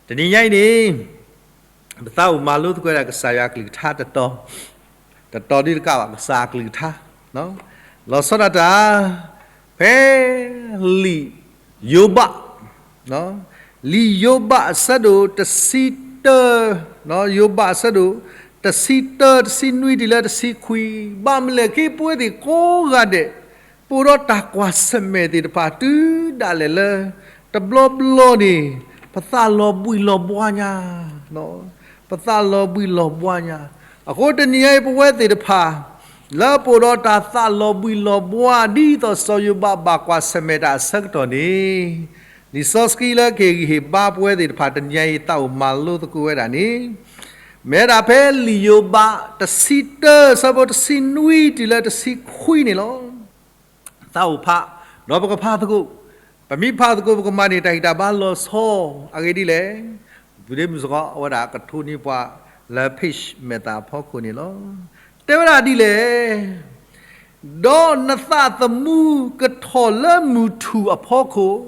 တနံၤညါအံၤန့ၣ် ပသးအိၣ်မၤလိသကိးဝဲဒၣ်ကစၢ်ယွၤအကလုၢ်ကထါတတီၤ, တတီၤဒ်တကးဘၣ် ကစၢ်အကလုၢ်ကထါ, လီၤဆီဒၣ်တၢ် ဖဲလံာ်ယိၤဘး, လံာ်ယိၤဘးအဆၢဒိၣ်တဆံတၢ, ယိၤဘးအဆၢဒိၣ်တဆံတၢ တဆံနွံတုၤလၢတဆံခွံ, ဘၣ်မနုၤလဲၣ် ခဲအံၤပဝဲသ့ၣ်ကိးဂၤဒဲး ပအိၣ်ဒီးတၢ်ကွၢ်ဆၢၣ်မဲာ်သ့ၣ်တဖၣ် တုၤဒၣ်လဲာ်လၢ တဘျီဘျီန့ၣ် ပသးလီၤဘှံးလီၤဘှါညါ, ပသးလီၤဘှံးလီၤဘှါညါ. အဃိတနံၤအံၤ ပဝဲသ့ၣ်တဖၣ် လၢပအိၣ်ဒီးတၢ်သးလီၤဘှံးလီၤဘှါ ဒ်သိးစီၤယိၤဘးဘၣ်ကွၢ်ဆၢၣ်မဲာ်တၢ်အဆၢကတီၢ်န့ၣ်, လံာ်စီဆှံလၢကဟ့ၣ်ဂံၢ်ဟ့ၣ်ဘါပဝဲသ့ၣ်တဖၣ် တနံၤအံၤသးအိၣ်မၤလိသကိးဝဲဒၣ်န့ၣ် မ့ၢ်ဝဲဒၣ်ဖဲလံာ်ယိၤဘးတဆံတၢ အဆၢဖိတဆံနွံတုၤလၢတဆံခွံန့ၣ်လီၤ. သးအိၣ်ဖး, ဒီးပကဖးသကိး, ပမ့ၢ်ဖးသကိး ပကမၤန့ၢ်တၢ်ဂံၢ်တၢ်ဘါလီၤဆီ, အဂ့ၢ်ဒ်လဲၣ်, ပူၤဒ့မုၢ်စ့ၢ်ကီး အဝဲဒၣ်ကထိန့ၢ်ပှၤလၢ page မဲာ်သၣ်အဖီခိၣ်န့ၣ်လီၤ. တဲဝဲဒၣ်ဒ်လဲၣ်, ဒီးနသးသမူကထီၣ်လၢမုၢ်ထူၣ်အဖီခိၣ်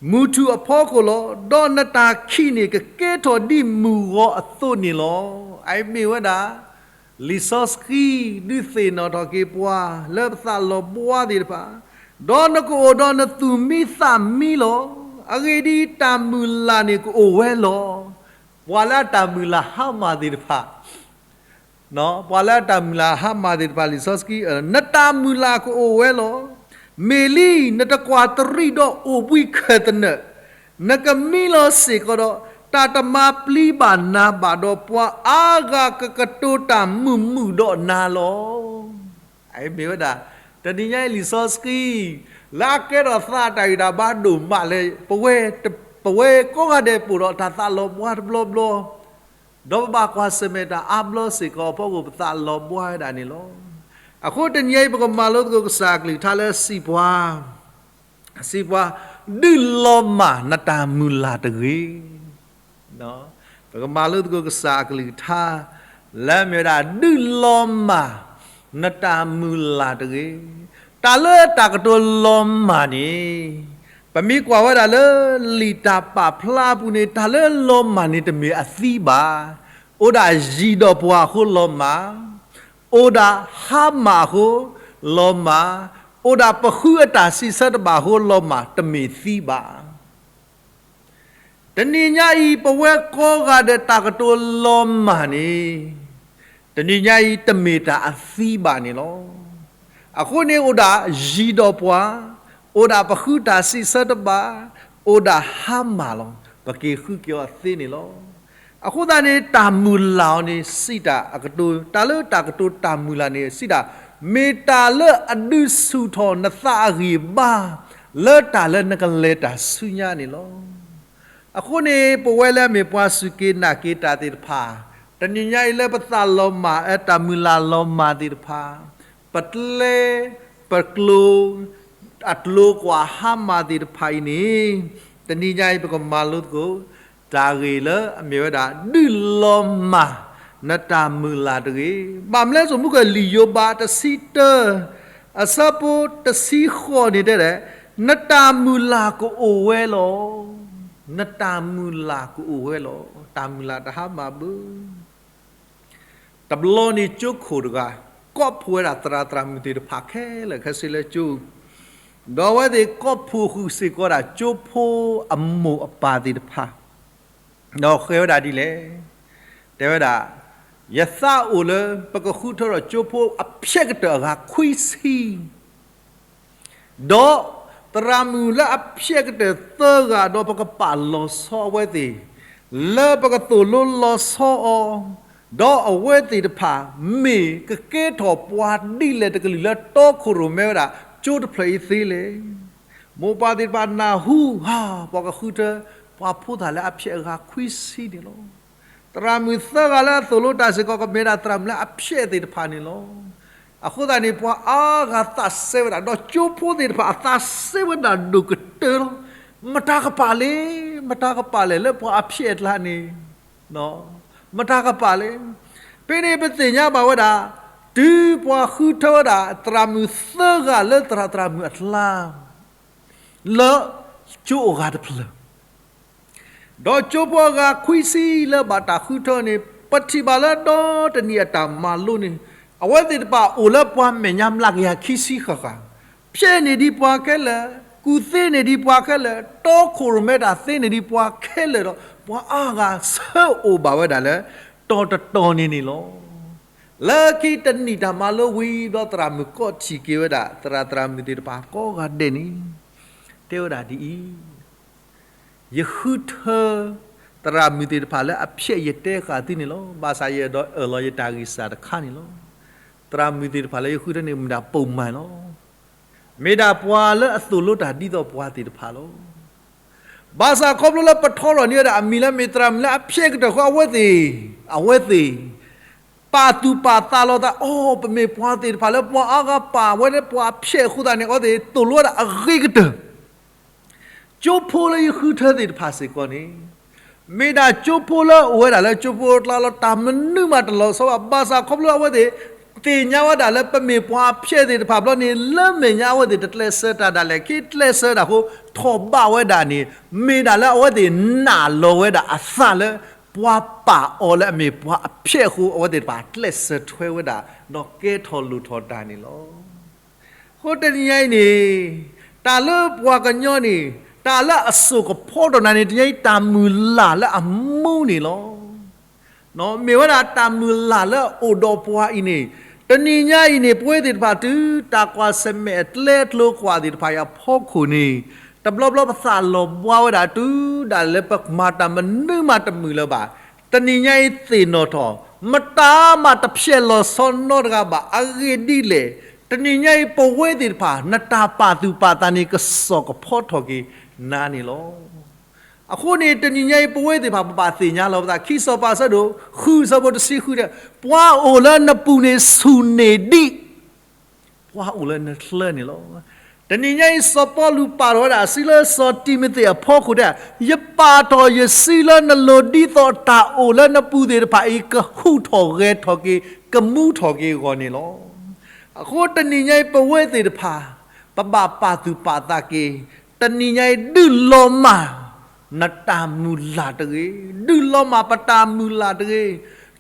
မုၢ်ထူၣ်အဖီခိၣ်လီၤ. ဒီးနတၢ်ခံးန့ၣ် ကကဲထီၣ်ဒ်မုၢ်ဂီၤအသိးန့ၣ်လီၤ. အအံၤမ့ၢ်ဝဲဒၣ် လံာ်စီဆှံ ဒုးသ့ၣ်နီၣ်ထီၣ်က့ၤပှၤ လၢပသးလီၤဘှါသ့ၣ်တဖၣ်, ဒီးနကအိၣ်ဒီးနသူၣ်မံသးမံလီၤ. အဂ့ၢ်ဒ်အံၤ, တၢ်မုၢ်လၢ်န့ၣ်ကအိၣ်ဝဲလီၤ. ပှၤလၢအတၢ်မုၢ်လၢ်ဟါမၢ်သ့ၣ်တဖၣ် ပှၤလၢအတၢ်မုၢ်လၢ်ဟါမၢ်သ့ၣ်တဖၣ် လံာ်စီဆှံ, နတၢ်မုၢ်လၢ်ကအိၣ်ဝဲလီၤ. မ့ၢ်လံ နတကွၢ်တရံးဒီးအိၣ်ဘှံးခဲၣ်သနၢၣ်, နကမံလီၤစ့ၢ်ကီးဒီး တၢ်တမၤပျံၤဘၣ်နၤဘၣ်ဒီး ပှၤအါဂၤကကတိၤတၢ်မုာ်မုာ်ဒီးနၤလီၤ. အအံၤမ့ၢ်ဝဲဒၣ် တနံၤညါအံၤလံာ်စီဆှံ လၢအကဲထီၣ်သးတၢ်ဂံၢ်တၢ်ဘါဒိၣ်မးလၢ ပဝဲ, ပဝဲကိးဂၤဒဲးပအိၣ်ဒီးတၢ်သးလီၤဘှါတဘျီဘျီ ဒီးပဘၣ်ကွၢ်ဆၢၣ်မဲာ်တၢ်အါဘျီစ့ၢ်ကီးအဖီခိၣ် ပသးလီၤဘှါဝဲဒၣ်န့ၣ်လီၤ. အဃိတနံၤအံၤ ပကမၤလိသကိးကစၢ်အကလုၢ်ကထါလၢစံးပှၤ, စံးပှၤ, ဒုးလီၤမၢ်နတၢ်မုၢ်လၢ်တဂ့ၤ. ပကမၤလိသကိးကစၢ်အကလုၢ်ကထါ လၢအမ့ၢ်ဝဲဒၣ် ဒုးလီၤမၢ်နတၢ်မုၢ်လၢ်တဂ့ၤ. တၢ်လၢတၢ်ကတိၤလီၤမၢ်န့ၣ် ပမ့ၢ်ကွၢ်ဝဲဒၣ်လၢလံာ်တၢ်ပာ်ဖျါအပူၤန့ၣ် တၢ်လၢလီၤမၢ်န့ၣ်တမ့ၢ်အသံဘၣ်. အိၣ်ဒၣ်ယံၤဒီးပှၤအဃိလီၤမၢ်, အိၣ်ဒၣ်ဟါမၢ်အဃိလီၤမၢ်, အိၣ်ဒၣ်ပဃုအတၢ်စံးဆၢတဘၣ်အဃိလီၤမၢ် တမ့ၢ်သံဘၣ်. တနံၤညါအံၤ ပဝဲကိးဂၤဒဲးတၢ်ကတိၤလီၤမၢ်န့ၣ် တနံၤညါအံၤတမ့ၢ်တၢ်အသံဘၣ်န့ၣ်လီၤ. အဃိန့ၣ်အိၣ်ဒၣ်ယံၤဒီးပှၤ, အိၣ်ဒၣ်ပဃုတၢ်စံးဆၢတဘၣ်, အိၣ်ဒၣ်ဟါမၢ်လီၤ. ပက့ၤဃုက့ၤအီၤသ့န့ၣ်လီၤ. အဃိသတးန့ၣ် တၢ်မုၢ်လၢ်အီၤန့ၣ် စံးတၢ်အကတိၤ, တၢ်လၢတၢ်ကတိၤတၢ်မုၢ်လၢ်န့ၣ် စံးတၢ် မ့ၢ်တၢ်လၢအဒုးဆူၣ်ထီၣ်နသးအဂံၢ်ဘါ လၢတၢ်လၢနကလဲၤတၢ်ဆူညါန့ၣ်လီၤ. အဃိန့ၣ် ပဝဲလၢအမ့ၢ်ပှၤစူၢ်က့ၤနာ်က့ၤတၢ်သ့ၣ်တဖၣ်, တနံၤညါအံၤလၢပသးလီၤမၢ် အတၢ်မုၢ်လၢ်လီၤမၢ်သ့ၣ်တဖၣ်, ပကျဲ, ပကျိၤ, အကျိၤကွၢ်ဟါမၢ်သ့ၣ်တဖၣ်အံၤန့ၣ်, တနံၤညါအံၤပကမၤလိသကိး တၢ်ဂ့ၢ်လၢအမ့ၢ်ဝဲဒၣ် ဒုးလီၤမၢ်နတၢ်မုၢ်လၢ်တဂ့ၤ. ဘၣ်မနုၤလဲၣ် ဆိမိၣ်ကွၢ်လံာ်ယိၤဘးတဆံတၢ အဆၢဖိတဆံဃိးန့ၣ်တဲဒၣ်, နတၢ်မုၢ်လၢ်ကအိၣ်ဝဲလီၤ. နတၢ်မုၢ်လၢ်ကအိၣ်ဝဲလီၤ. တၢ်မုၢ်လၢ်တဟါမၢ်ဘၣ်. တဘျီန့ၣ်ကၠိခိၣ်တဂၤ ကိးဖှိၣ်ဝဲဒၣ်သရၣ်သရၣ်မုၣ်သ့ၣ်တဖၣ်ခဲလၢာ်ခဲဆ့လၢကၠိ, ဒီးအဝဲသ့ၣ်ကိးဖှိၣ်ဃုာ်စ့ၢ်ကီးဝဲဒၣ်ကၠိဖိအမိၢ်အပၢ်သ့ၣ်တဖၣ်, ဒီးဃ့ဝဲဒၣ်ဒ်လဲၣ်, တဲဝဲဒၣ်, ယသးအိၣ်လၢပကဃုထၢထီၣ်ကၠိဖိအဖျဲးကတၢၢ်အဂၤခွံဆံ ဒီးသရၣ်မုၣ်လၢအဖျဲးကတၢၢ်သၢဂၤ ဒီးပကပာ်လီၤဆီအဝဲသ့ၣ်, လၢပကသိၣ်လိလီၤဆီအီၤ, ဒီးအဝဲသ့ၣ်တဖၣ် မ့ၢ်ကကဲထီၣ်ပှၤဒ်လဲၣ်တကလုာ်လၢတီခိၣ်ရိၣ်မဲဝဲဒၣ် ကၠိတဖျၢၣ်အံၤသ့လဲၣ်. မိၢ်ပၢ်သ့ၣ်တဖၣ်နၢ်ဟူ, ဟါ, ပှၤကဃုထၢ ပှၤဖိသၣ်လၢအဖျဲးအဂၤခွံဆံန့ၣ်လီၤ. သရၣ်မုၣ်သၢဂၤလၢအသိၣ်လိတၢ်စ့ၢ်ကီး ကမ့ၢ်ဒၣ်သရၣ်မုၣ်လၢအဖျဲးသ့ၣ်တဖၣ်န့ၣ်လီၤ. အဃိသတးန့ၣ် ပှၤအါဂၤသးစဲဝဲဒၣ်, ဒီးကၠိဖိသ့ၣ်တဖၣ်အသးစဲဝဲဒၣ်ဒိၣ်ကတၢၢ်လီၤ. မတၤကပာ်လဲၣ်, မတၤကပာ်လဲၣ် လၢပှၤအဖျဲးအကျါန့ၣ်, မတၤကပာ်လဲၣ်. ဖဲန့ၣ်ပသ့ၣ်ညါဘၣ်ဝဲဒၣ်, တုၤပှၤဃုထၢဝဲဒၣ် သရၣ်မုၣ်သၢဂၤလၢသရၣ်သရၣ်မုၣ်အကျါ လၢကၠိအဂၤတဖျၢၣ် ဒီးကၠိဖိအဂၤခွံဆံလၢဘၣ်တၢ်ဃုထၢန့ၣ် ပထံၣ်ဘၣ်လၢဒီတနံၣ်အတၢ်မၤလိန့ၣ် အဝဲသ့ၣ်တဖၣ်အိၣ်လၢပှၤမဲာ်ညါမျးကယၤခံဆံဃၣ်ဃၣ်, ဖျဲးန့ၢ်ဒံးပှၤခဲလၢာ်, ကူၣ်သ့န့ၢ်ဒံးပှၤခဲလၢာ်, တီခိၣ်ရိၣ်မဲတၢ်သ့န့ၢ်ဒံးပှၤခဲလၢာ်ဒီး ပှၤအါဂၤဆၢအိၣ်ဘၣ်ဝဲဒၣ်လၢ တီၤတတီၤန့ၣ်န့ၣ်လီၤ. လၢခံတနံၣ်တၢ်မၤလိဝံၤဒီး သရၣ်မုၣ်ကီးထံၣ်က့ၤဝဲဒၣ် သရၣ်သရၣ်မုၣ်သ့ၣ်တဖၣ်ကိးဂၤဒဲးန့ၣ် တဲဝဲဒၣ်ဒ်အံၤ, ယဃုထၢ သရၣ်မုၣ်သ့ၣ်တဖၣ်လၢအဖျဲးယတဲဃာ်သုန့ၣ်လီၤ. ဘၣ်ဆၣ်ယအဲၣ်ဒိးအၢၣ်လီၤယတၢ်ဂံၢ်စၢ်တခါန့ၣ်လီၤ. သရၣ်မုၣ်သ့ၣ်တဖၣ်လၢယဃုထၢန့ၣ် မ့ၢ်ဒၣ်ပိာ်မၢၢ်လီၤ. မ့ၢ်ဒၣ်ပှၤလၢအသိၣ်လိတၢ်ဒ်သိးပှၤသ့ၣ်တဖၣ်လီၤ. ဘၣ်ဆၣ်ခီဖျိလၢပထီထီၣ်န့ၢ်ဝဲဒၣ်အမံၤလၢမ့ၢ်သရၣ်မုၣ်လၢအဖျဲးကတၢၢ်ဃီ အဝဲသ့ၣ်, အဝဲသ့ၣ် ပာ်သူၣ်ပာ်သးလီၤသး, အိ, ပမ့ၢ်ပှၤသ့ၣ်တဖၣ်လၢပှၤအါဂၤပာ်ဝဲလၢပှၤဖျဲးအဃိသတးန့ၣ် အဝဲသ့ၣ်သိၣ်လိဝဲဒၣ်အဂ့ၤကတၢၢ် ကၠိဖိလၢယဃုထၢသ့ၣ်တဖၣ်စ့ၢ်ကီးန့ၣ် မ့ၢ်ဒၣ်ကၠိဖိလၢအိၣ်ဝဲဒၣ်လၢကၠိဖိအကျါလီၤ. တၢ်မနုၤမးတလီၤဆီဘၣ်. ဘၣ်ဆၣ်ခီဖျိအဝဲသ့ၣ် သ့ၣ်ညါဝဲဒၣ်လၢပမ့ၢ်ပှၤဖျဲးသ့ၣ်တဖၣ်ဘျီန့ၣ် လၢမဲာ်ညါအဝဲသ့ၣ်တကျဲးစၢးတၢ်ဒၣ်လဲာ်, ခံကျဲးစၢးတၢ်အဃိ ထီၣ်ဘးဝဲဒၣ်န့ၣ် မ့ၢ်ဒၣ်လၢအဝဲသ့ၣ်နာ်လီၤဝဲဒၣ်အသးလၢ ပှၤပာ်အီၤလၢအမ့ၢ်ပှၤအဖျဲးအဃိ အဝဲသ့ၣ်တဖၣ်ကျဲးစၢးထွဲဝဲဒၣ် ဒီးကဲထီၣ်လိၣ်ထီၣ်တၢ်န့ၣ်လီၤ. အဃိတနံၤညါအံၤန့ၣ် တၢ်လၢပှၤကညီန့ၣ် တၢ်လၢအစိာ်ကဖီထီၣ်နၤန့ၣ် တနံၤညါအံၤ တၢ်မုၢ်လၢ်လၢအမူန့ၣ်လီၤ. မ့ၢ်ဝဲဒၣ်တၢ်မုၢ်လၢ်လၢအအိၣ်ဒီးပှၤအံၤန့ၣ် တနံၤညါအံၤန့ၣ် ပဝဲသ့ၣ်တဖၣ်တုၤတၢ်ကွၢ်ဆၢၣ်မဲာ်အကျဲအကျိၤကွၢ်သ့ၣ်တဖၣ်အံၤအဖီခိၣ်န့ၣ် တဘျီဘျီပသးလီၤဘှါဝဲဒၣ်တုၤဒၣ်လဲာ်လၢပမၤတၢ်မနုၤမးတမုာ်လၢၤဘၣ်. တနံၤညါအံၤသ့ၣ်နီၣ်ထီၣ် မတၤမးတဖျဲးလီၤဆီနီတဂၤဘၣ်. အဂ့ၢ်ဒ်လဲၣ်, တနံၤညါအံၤပဝဲသ့ၣ်တဖၣ် နတၢ်ပာ်သူၣ်ပာ်သးန့ၣ် ကစိာ်ကဖီထီၣ်က့ၤနၤန့ၣ်လီၤ. အဃိန့ၣ် တနံၤညါအံၤပဝဲသ့ၣ်တဖၣ် ပဘၣ်သ့ၣ်ညါလီၤပသး. ခံစီၤပၤအဆၢဒိၣ်ဃု အဆၢဖိတဆံဃုတဲ, ပှၤအိၣ်လၢနပူၤန့ၣ်ဆူၣ်န့ၢ်ဒံး ပှၤအိၣ်လၢနချၢန့ၣ်လီၤ. တနံၤညါအံၤ စီၤပီလူးပာ်ထီၣ်ဝဲဒၣ်အစုလၢစီၤတံၤမသ့းအဖီခိၣ်တဲ, ယပာ်ထီၣ်ယစုလၢနလိၤ ဒ်သိးတၢ်အိၣ်လၢနပူၤသ့ၣ်တဖၣ်အံၤ ကဟူးထီၣ်ဂဲၤထီၣ်က့ၤ ကမူထီၣ်က့ၤအဂီၢ်န့ၣ်လီၤ. အဃိတနံၤညါအံၤ ပဝဲသ့ၣ်တဖၣ် ပဘၣ်ပာ်သူၣ်ပာ်သးက့ၤ, တနံၤညါအံၤ ဒုးလီၤမၢ် နတၢ်မုၢ်လၢ်တဂ့ၤ, ဒုးလီၤမၢ်ပတၢ်မုၢ်လၢ်တဂ့ၤ.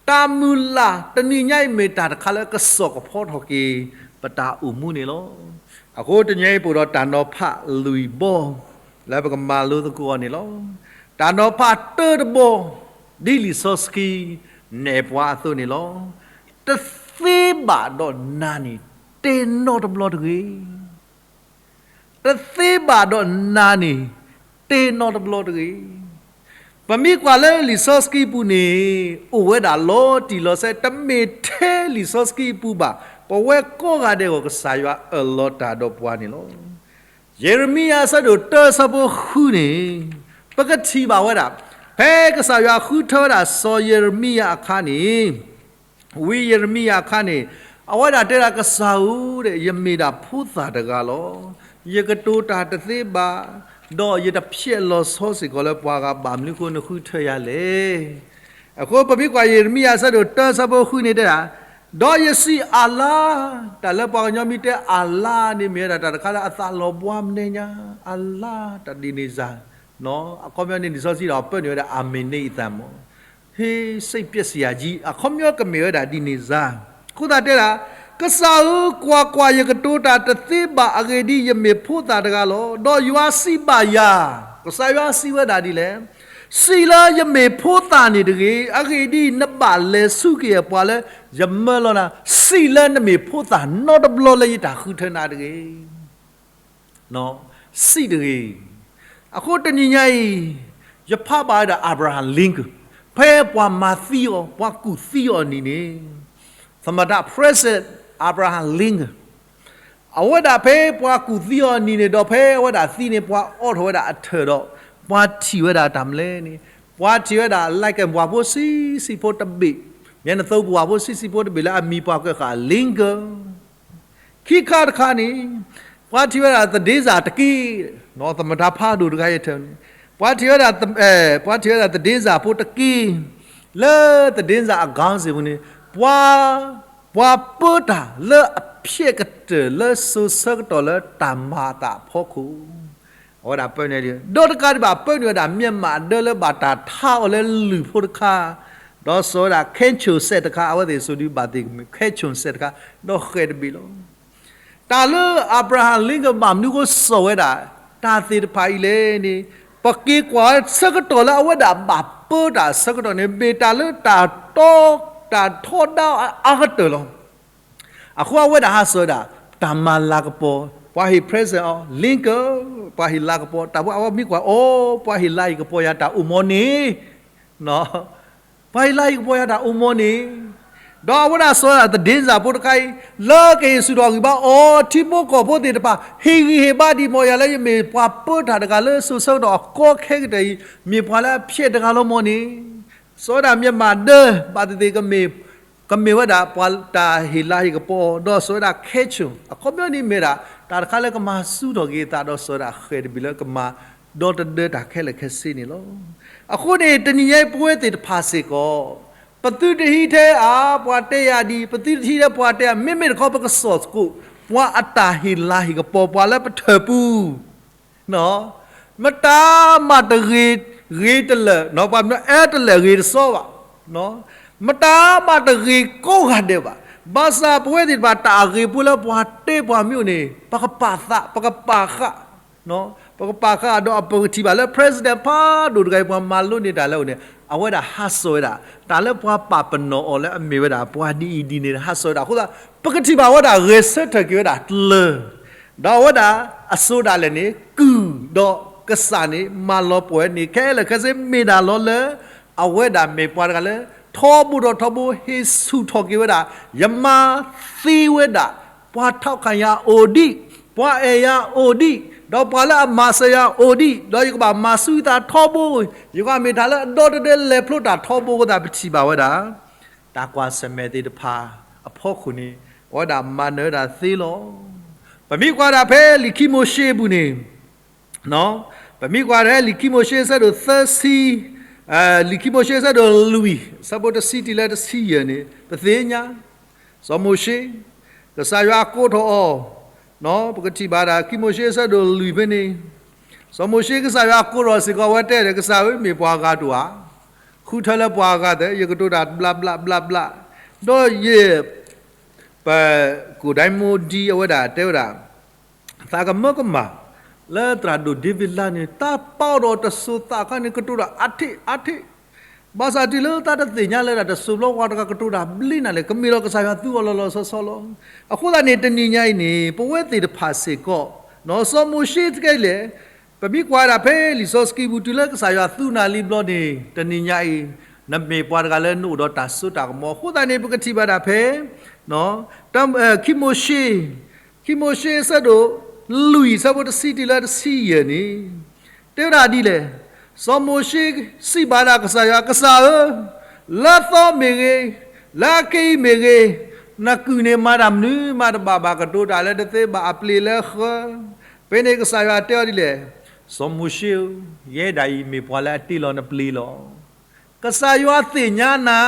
တၢ်မုၢ်လၢ်တနံၤညါအံၤ မ့ၢ်တၢ်တခါလၢကစိာ်ကဖီထီၣ်က့ၤ ပတၢ်အိၣ်မူန့ၣ်လီၤ. အဃိတနံၤညါအံၤ ပအိၣ်ဒီးတၢ်နီၤဖးလွံၢ်ဘီ လၢပကမၤလိသကိးအီၤန့ၣ်လီၤ. တၢ်နီၤဖးတၢတဘီ, ဒ်လံာ်စီဆှံနဲၣ်ပှၤအသိးန့ၣ်လီၤ. တသ့ဘၣ်ဒီးနၤန့ၣ် တဲနီတဘျီတဂ့ၤ. တသ့ဘၣ်ဒီးနၤန့ၣ် တဲနီတဘျီတဂ့ၤ. ပမ့ၢ်ကွၢ်လၢလံာ်စီဆှံပူၤန့ၣ် အိၣ်ဝဲဒၣ်လီၤတံၢ်လီၤဆဲး, တမ့ၢ်ထဲလံာ်စီဆှံအပူၤဘၣ်. ပဝဲကိးဂၤဒဲးအဂီၢ် ကစၢ်ယွၤအၢၣ်လီၤတၢ်ဒီးပှၤန့ၣ်လီၤ. ယံးရမံယၤအဆၢဒိၣ်တၢ အဆၢဖိဃုန့ၣ် ပကထံၣ်ဘၣ်ဝဲဒၣ် ဖဲကစၢ်ယွၤဃုထၢဝဲဒၣ်စီၤယံးရမံယၤအခါန့ၣ် ဝံယံးရမံယၤအခါန့ၣ် အဝဲဒၣ်တဲဒၣ် ကစၢ်ဧၢ, ယမ့ၢ်ဒၣ်ဖိသၣ်တဂၤလီၤ. ယကတိၤတၢ်တသ့ဘၣ်, ဒီးယတဖျဲးလီၤဆီစ့ၢ်ကီးလၢပှၤဂၤဘၣ်. မနုၤအဃိနဃုထၢယၤလဲၣ်. အဃိပမ့ၢ်ကွၢ်ယံးရမံယၤအဆၢဒိၣ်တၢ အဆၢဖိဃုန့ၣ်တဲဒၣ်, ဒီးယစံးအၤလါ, တၢ်လၢပှၤကညီမ့ၢ်တဲအၤလါန့ၣ် မ့ၢ်ဝဲဒၣ်တၢ်တခါလၢအသးလီၤဘှါမနုၤညါ, အၤလါ တၢ်ဒံးန့ၢ်စၢ် အခီပညီန့ၣ် လံာ်စီဆှံဒီးပၢနုာ်ဝဲဒၣ် အၤမ့ၣ်န့အသးမး ဟ့ စိတ်ပျက်စရာကြီး အခီပညီကမ့ၢ်ဝဲဒၣ်ဒ်န့ၣ်စၢ်. အဃိသတးတဲဒၣ်, ကစၢ်ဧၢ, ကွၢ်ကွၢ်, ယကတိၤတၢ်တသ့ဘၣ်. အဂ့ၢ်ဒ်အံၤ, ယမ့ၢ်ဖိသၣ်တဂၤလီၤ. ဒီးယွၤစံးဘၣ်ယၤ, ကစၢ်ယွၤစံးဝဲဒၣ်ဒ်လဲၣ်, စံးလၢယမ့ၢ်ဖိသၣ်န့ၣ်တဂ့ၤ. အဂ့ၢ်ဒ်အံၤ, နဘၣ်လဲၤဆူက့ၤပှၤလၢယမၢလီၤနၤ, စံးလၢနမ့ၢ်ဖိသၣ်နီတဘျီလၢယတၢ်ဃုထၢနၤတဂ့ၤ. စံးတဂ့ၤ. အဃိတနံၤညါအံၤ, ယဖးဘၣ်ဝဲဒၣ် Abraham Lincoln, ဖဲပှၤမၤသံအီၤ, ပှၤကူၣ်သံအီၤအနံၤန့ၣ်, သမ္မတ President Abraham Lincoln, အဝဲဒၣ်ဖဲပှၤကူၣ်သံအီၤအနံၤန့ၣ် ဒီးဖဲအဝဲဒၣ်သံန့ၣ် ပှၤအိးထီၣ်ဝဲဒၣ်အထၢၣ်ဒီး ပှၤထံၣ်ဝဲဒၣ်တၢ်မနုၤလဲၣ်န့ၣ်, ပှၤထံၣ်ဝဲဒၣ် Lincoln ပှၤဖိဆံးဆံးဖိတဘ့ၣ်, မ့ၢ်နသိပှၤဖိဆံးဆံးဖိတဘ့ၣ်လၢအမံၤပှၤကွဲးဃာ် Lincoln ခံခါတခါန့ၣ်, ပှၤထံၣ်ဝဲဒၣ်သဒ့စၢ်တက့ၢ်, သမ္မတဖးဒိၣ်တဂၤအံၤထၢၣ်န့ၣ်, ပှၤထံၣ်ဝဲဒၣ်, ပှၤထံၣ်ဝဲဒၣ်သဒ့စၢ်ဖိတက့ၢ်, လၢသဒ့စၢ်အခေါင်းစဉ်ပူၤန့ၣ်, ပှၤ, ပှၤပၢတၢ်လၢအဖျဲးကတၢၢ်လၢစိၤဆၢကတီၢ်လၢတၢ်မၤအသးအဖီခိၣ် အဝဲဒၣ်ပၢနုာ်လံ, ဒီးတကးဒံးဘၣ် ပၢနုာ်ဝဲဒၣ် မြန်မာ ဒၢလၢဘၣ်တၢ်ထါအီၤလၢလုၢ်ဖိတခါ, ဒီးစိာ်ဝဲဒၣ် ခဲဆိၣ်စဲးတခါ, အဝဲသ့ၣ်စိၤဒုးဘၣ်သ့ၣ်ကမ့ၢ် ခဲဆိၣ်စဲးတခါ, ဒီးဃဲၤတဘ့ၣ်လီၤ. တၢ်လၢ Abraham Lincoln ဘၣ်မနုၤဃိစိာ်ဝဲဒၣ် တၢ်သ့ၣ်တဖၣ်အံၤလဲၣ်န့ၣ်, ပက့ၤကွၢ်ဆၢကတီၢ်လၢအဝဲဒၣ်ဘၣ်ပၢတၢ်ဆၢကတီၢ်န့ၣ် မ့ၢ်တၢ်လၢတၢ်တီ တၢ်ထီဒါအါကတၢၢ်လီၤ. အဃိအဝဲဒၣ်ဟးစိာ်ဝဲဒၣ် တၢ်မၤလၤကပီၤ, ပှၤဟ့ၣ် present အီၤ Lincoln, ပှၤဟ့ၣ်လၤကပီၤ, တၢ်ဖိအဝဲမ့ၢ်ကွၢ်အီၤ ပှၤဟ့ၣ်လၤဟ့ၣ်ကပီၤယၤတၢ်အိၣ်မီန့ၣ် ပှၤဟ့ၣ်လၤဟ့ၣ်ကပီၤယၤတၢ်အိၣ်မီန့ၣ်, ဒီးအဝဲဒၣ်စိာ်ဝဲဒၣ် သဒ့စၢ်ဖိတခါအံၤ, လၢကဟ့ၣ်ဆူၣ်ထီၣ်ဂံၢ်ဘါအီၤ ထံဖိကီၢ်ဖိသ့ၣ်တဖၣ် ဟ့ၣ်ဂံၢ်ဟ့ၣ်ဘါဒံးမီၢ်ယၤလၢယမ့ၢ်ပှၤပၢတၢ်တဂၤလၢစိၤဆၢကတီၢ်အကီခဲကတၢၢ်အံၤ, မ့ၢ်ပှၤလၢအဖျဲးတဂၤလီၤမီန့ၣ်, စိာ်ဝဲဒၣ် မြန်မာ ဒၢ ဘၣ်သ့ၣ်သ့ၣ် ကမ့ၢ်ဝဲဒၣ်ပှၤတၢ်ဟ့ၣ်လၤဟ့ၣ်ကပီၤ, ဒီးစိာ်ဝဲဒၣ် ခဲဆိၣ်, အခီပညီန့ၣ်မ့ၢ်ဒၣ် တၢ်တခါလၢကမၤဆူၣ်ထီၣ်က့ၤအသး ဒီးစိာ်ဝဲဒၣ်ဃဲၤတဘ့ၣ်လၢကမၤဒီတဒၢတၢ်ခဲလၢာ်ခဲဆ့န့ၣ်လီၤ. အဃိန့ၣ် တနံၤညါအံၤပဝဲသ့ၣ်တဖၣ်စ့ၢ်ကီး ပသုတဟံးထဲအါ ပှၤတဲယၤဒ်အံၤ, ပသုတဟံးထဲပှၤတဲယၤ, မ့မ့ၢ်တခီပကစိာ်သကိး ပှၤအတၢ်ဟ့ၣ်လၤဟ့ၣ်ကပီၤ ပှၤလၢပထၢၣ်ပူၤ မတၤမးတဂ့ၤ, ဂ့ၤတလၢာ်, ပှၤအဲတလၢာ်ဂ့ၤတစီဘၣ်, မတၤမးတဂ့ၤကိးဂၤဒဲးဘၣ်. ဘၣ်ဆၣ်ပဝဲသ့ၣ်တဖၣ်တၢ်အဂ့ၤဖိလၢပှၤတဲပှၤမ့ၢ်အိၣ်န့ၣ် ပကပာ်သး, ပကပာ်ဃာ်, ပကပာ်ဃာ်ဒီးပကထံၣ်ဘၣ်လၢ president ဖးဒိၣ်တဂၤအံၤ ပှၤမၤလိန့ၢ်တၢ်လၢအအိၣ်န့ၣ် အဝဲဒၣ်ဟးစိာ်ဝဲဒၣ် တၢ်လၢပှၤပာ်ပနီၣ်အီၤလၢအမ့ၢ်ဝဲဒၣ် ပှၤဒ်အံၤဒ်န့ၣ် ဟးစိာ်ဝဲဒၣ်အဃိသတး ပကထံၣ်ဘၣ်ဝဲဒၣ်ဂဲၤဆၢထၢၣ်က့ၤဝဲဒၣ်တလၢာ် ဒီးအဝဲဒၣ်အစိၤဒၣ်လဲာ်န့ၣ် ကုၢ်ဒီးကစၢ်န့ၣ် မၤလီၤပှီၢ်ဝဲန့ၣ် ခဲလၢာ်ခဲဆ့မ့ၢ်ဒၣ်လီၤလၢ အဝဲဒၣ်မ့ၢ်ပှၤတဂၤလၢ ထီဘိဒီးထီဘိဟ့ၣ်ဆူၣ်ထီၣ်က့ၤဝဲဒၣ် ယမၤသ့ဝဲဒၣ် ပှၤထီၣ်ခၣ်ယၤအိၣ်ဒံး, ပှၤအဲၣ်ယၤအိၣ်ဒံး, ဒီးပှၤလၢအမၤစၢၤယၤအိၣ်ဒံး, ဒီးယကဘၣ်မၤဆူၣ်ယသးထီဘိ, ယကဘၣ်မ့ၢ်တၢ်လၢအဒီတဒၢလဲၤဖျိတၢ်ထီဘိအဃိသတး ပထံၣ်ဘၣ်ဝဲဒၣ် တၢ်ကွၢ်ဆၢၣ်မဲာ်သ့ၣ်တဖၣ်အဖီခိၣ်န့ၣ် အဝဲဒၣ်မၤနၢၤဝဲဒၣ်သ့လီၤ. ပမ့ၢ်ကွၢ်ဒၣ်ဖဲလံာ်ခံမိၤၡ့အပူၤန့ၣ် ပမ့ၢ်ကွၢ်ဒၣ်လံာ်ခံမိၤၡ့အဆၢဒိၣ်သၢဆံ, လံာ်ခံမိၤၡ့အဆၢဒိၣ်လွံၢ် အဆၢဖိတဆံတံၢ်လၢတဆံယဲၢ်န့ၣ် ပသ့ၣ်ညါ စီၤမိၤၡ့ ကစၢ်ယွၤကိးထီၣ်အီၤ, ပကထံၣ်ဘၣ်ဒၣ် ခံမိၤၡ့အဆၢဒိၣ်လွံၢ်ဖဲန့ၣ်, စီၤမိၤၡ့ကစၢ်ယွၤကိးထီၣ်စ့ၢ်ကီး အဝဲတဲဒီး ကစၢ်ဧၢ မ့ၢ်ပှၤဂၤတအိၣ်ဧါ, ဃုထၢလၢပှၤအဂၤသ့ ယကတိၤတၢ်ဘျးဘျးဘျးဘျး, ဒီးယ ပကိၣ်ဒဲမိဒံအဝဲဒၣ်တဲဝဲဒၣ် သးကမၢကမၣ် လၢသရၣ်ဒိၣ်ဒ့ဝံးလါန့ၣ် တၢ်ပာ်အီၤဒီးတစိၤသးခါန့ၣ် ကတိၤတၢ်အါထီၣ်အါထီၣ်, ဘၣ်ဆၣ်တုၤလၢတၢ်တသ့ၣ်ညါလၢဒၣ်တစိၤဘျီ ပှၤတဂၤကတိၤတၢ်ဘျ့နၤလဲၣ် ကမ့ၢ်ဒီးကစၢ်ယွၤသူအီၤလီၤလီၤဆီဆီလီၤ. အဃိသတးန့ၣ် တနံၤညါအံၤန့ၣ် ပဝဲသ့ၣ်တဖၣ်စ့ၢ်ကီး စီၤမိၤၡ့တကဲလဲၣ် ပမ့ၢ်ကွၢ်ဒၣ်ဖဲလံာ်စီဆှံပူၤ တုၤလၢကစၢ်ယွၤသူနၤလံဘျီန့ၣ် တနံၤညါအံၤ နမ့ၢ်ပှၤတဂၤလၢနအိၣ်ဒီးတၢ်စိတၢ်ကမီၤ အဃိသတးန့ၣ် ပကထံၣ်ဘၣ်ဒၣ်ဖဲ ခံမိၤၡ့, ခံမိၤၡ့အဆၢဒိၣ်လွံၢ် အဆၢဖိတဆံတံၢ်လၢတဆံယဲၢ်န့ၣ် တဲဝဲဒၣ်ဒ်လဲၣ်, စီၤမိၤၡ့စံးဘၣ်ဒၣ်ကစၢ်ယွၤ, ကစၢ်ဧၢ, လၢသီမ့ၢ်ဂ့ၤ, လၢအက့အံၤမ့ၢ်ဂ့ၤ, နကုၢ်န့ၣ်မၤတၢ်မနုၤမးတဘၣ်ဘၣ် ကတိၤတၢ်လၢတသ့ဘၣ်အပျ့ၤလၢဃၢ, ဖဲန့ၣ်ကစၢ်ယွၤတဲအီၤဒ်လဲၣ်, စီၤမိၤၡ့ဧၢ, ယဲဒၣ်အံၤမ့ၢ်ပှၤလၢအတ့လီၤနပျ့ၤလီၤ. ကစၢ်ယွၤသ့ၣ်ညါနၤ,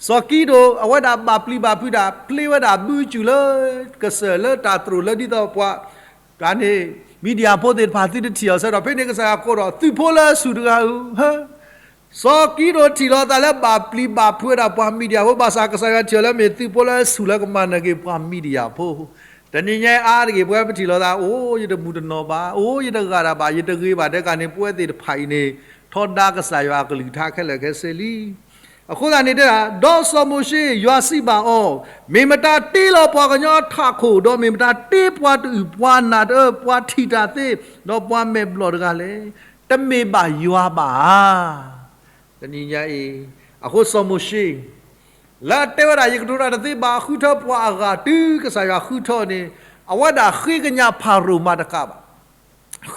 စီၤကံဒိၣ် အဝဲဒၣ်ဘၣ်ပျံၤဘၣ်ဖုးဒၣ် ပျ့ၤဝဲဒၣ်ဘုကစၢၢ်လၢတၢ်သရိာ်လၢဒ်သိးပှၤ တၢ်န့ၣ် မံၤဒယၣ်ဖိသ့ၣ်တဖၣ်သုတထံၣ်အီၤဆၢဒီး ဖဲန့ၣ်ကစၢ်ယွၤကိးဒီး သုးဖိလၢအဆူၣ်တဂၤဧၢ, စီၤကံဒိၣ်ထံၣ်လီၤသးလၢဘၣ်ပျံၤဘၣ်ဖုးဝဲဒၣ်ပှၤမံၤဒယၣ်ဖိ ဘၣ်ဆၣ်ကစၢ်ယွၤထံၣ်အီၤလၢမ့ၢ်သုးဖိလၢအဆူၣ်လၢကမၤနၢၤက့ၤပှၤမံၤဒယၣ်ဖိ, တနံၤညါအါတဂ့ၤ ပဝဲပထံၣ်လိာ်သး အိၣ်ယတမုၢ်တနီၢ်ဘၣ်, အိၣ်ယတဂၤတၢ်ဘၣ်, ယတဂ့ၤဘၣ် တဲကန့ၣ် ပဝဲသ့ၣ်တဖၣ်အံၤန့ၣ် ထီဒါကစၢ်ယွၤအကလုၢ်ကထါခဲလၢာ်ခဲဆ့လံ. အဃိသတးန့ၣ်တဲဒၣ်, ဒီးစီၤမိၤၡ့ ယွၤစံးဘၣ်အီၤ, မ့ၢ်မတၤတ့လီၤပှၤကညီထးခိၣ်, ဒီးမ့ၢ်မတၤတ့ပှၤတအုၣ်ပှၤနၢ်တအၢ ပှၤထံၣ်တၢ်သ့, ဒီးပှၤမဲာ်ဘျီၣ်တဂၤလဲၣ်. တမ့ၢ်ဘၣ်ယွၤဘၣ်ဧါ. တနံၤညါအံၤ, အဃိစီၤမိၤၡ့ လၢအတဲဝဲဒၣ် ယကတိၤတၢ်တသ့ဘၣ် ဃုထၢပှၤအဂၤ တုၤကစၢ်ယွၤဃုထၢန့ၣ်, အဝဲဒၣ်ဃ့ကညးဖၤရိၤမးတကးဘၣ်.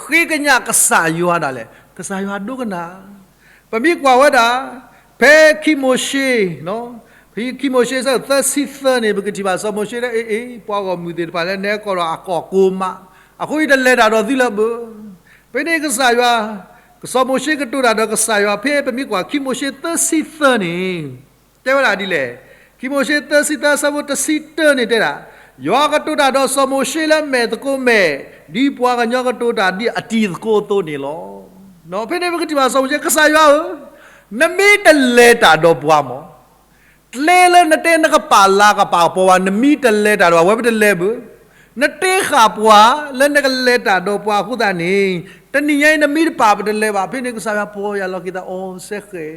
ဃ့ကညးကစၢ်ယွၤဒၣ်လဲာ်, ကစၢ်ယွၤဒိကနၣ်. ပမ့ၢ်ကွၢ်ဝဲဒၣ် ဖဲခံမိၤၡ့, ခံမိၤၡ့အဆၢသၢဆံသၢန့ၣ် ပကထံၣ်ဘၣ်စီၤမိၤၡ့တဲ အ့ အ့ ပှၤဂီၢ်မုၢ်သ့ၣ်တဖၣ်လၢနဟဲကီၢ်ဒီးအကီၢ်ကိးမး, အဃိယတလဲၤတၢ်ဒီးသုလၢၤဘၣ်. ဖဲန့ၣ်ကစၢ်ယွၤ, စီၤမိၤၡ့ကတိၤတၢ်ဒီးကစၢ်ယွၤ ဖဲပမ့ၢ်ကွၢ်ခံမိၤၡ့သၢဆံသၢန့ၣ် တဲဝဲဒၣ်ဒ်လဲၣ်. ခံမိၤၡ့သၢဆံသၢ အဆၢဖိတဆံတၢန့ၣ်တဲဒၣ်, ယွၤကတိၤတၢ်ဒီးစီၤမိၤၡ့လၢမဲာ်သကိးမဲာ်, ဒ်ပှၤကညီကတိၤတၢ်ဒ်အတံၤသကိးအသိးန့ၣ်လီၤ. ဖဲန့ၣ်ပကထံၣ်ဘၣ်စီၤမိၤၡ့, ကစၢ်ယွၤဧၢ, နမ့ၢ်တလဲၤတၢ်ဒီးပှၤမး, ကျဲလၢနတဲနကပာ်လၤကပာ်ကပီၤဘၣ်, နမ့ၢ်တလဲၤတၢ်ဒီးပှၤ ဝဲပတလဲၤဘၣ်. နတ့ဃာ်ပှၤလၢနကလဲၤတၢ်ဒီးပှၤအဃိသတးန့ၣ်, တနံၤညါအံၤနမ့ၢ်တပာ်ပတလဲၤဘၣ်. ဖဲန့ၣ်ကစၢ်ယွၤပီၢ်ယၢ်လီၤက့ၤသးအီၤစဲဃဲၤ,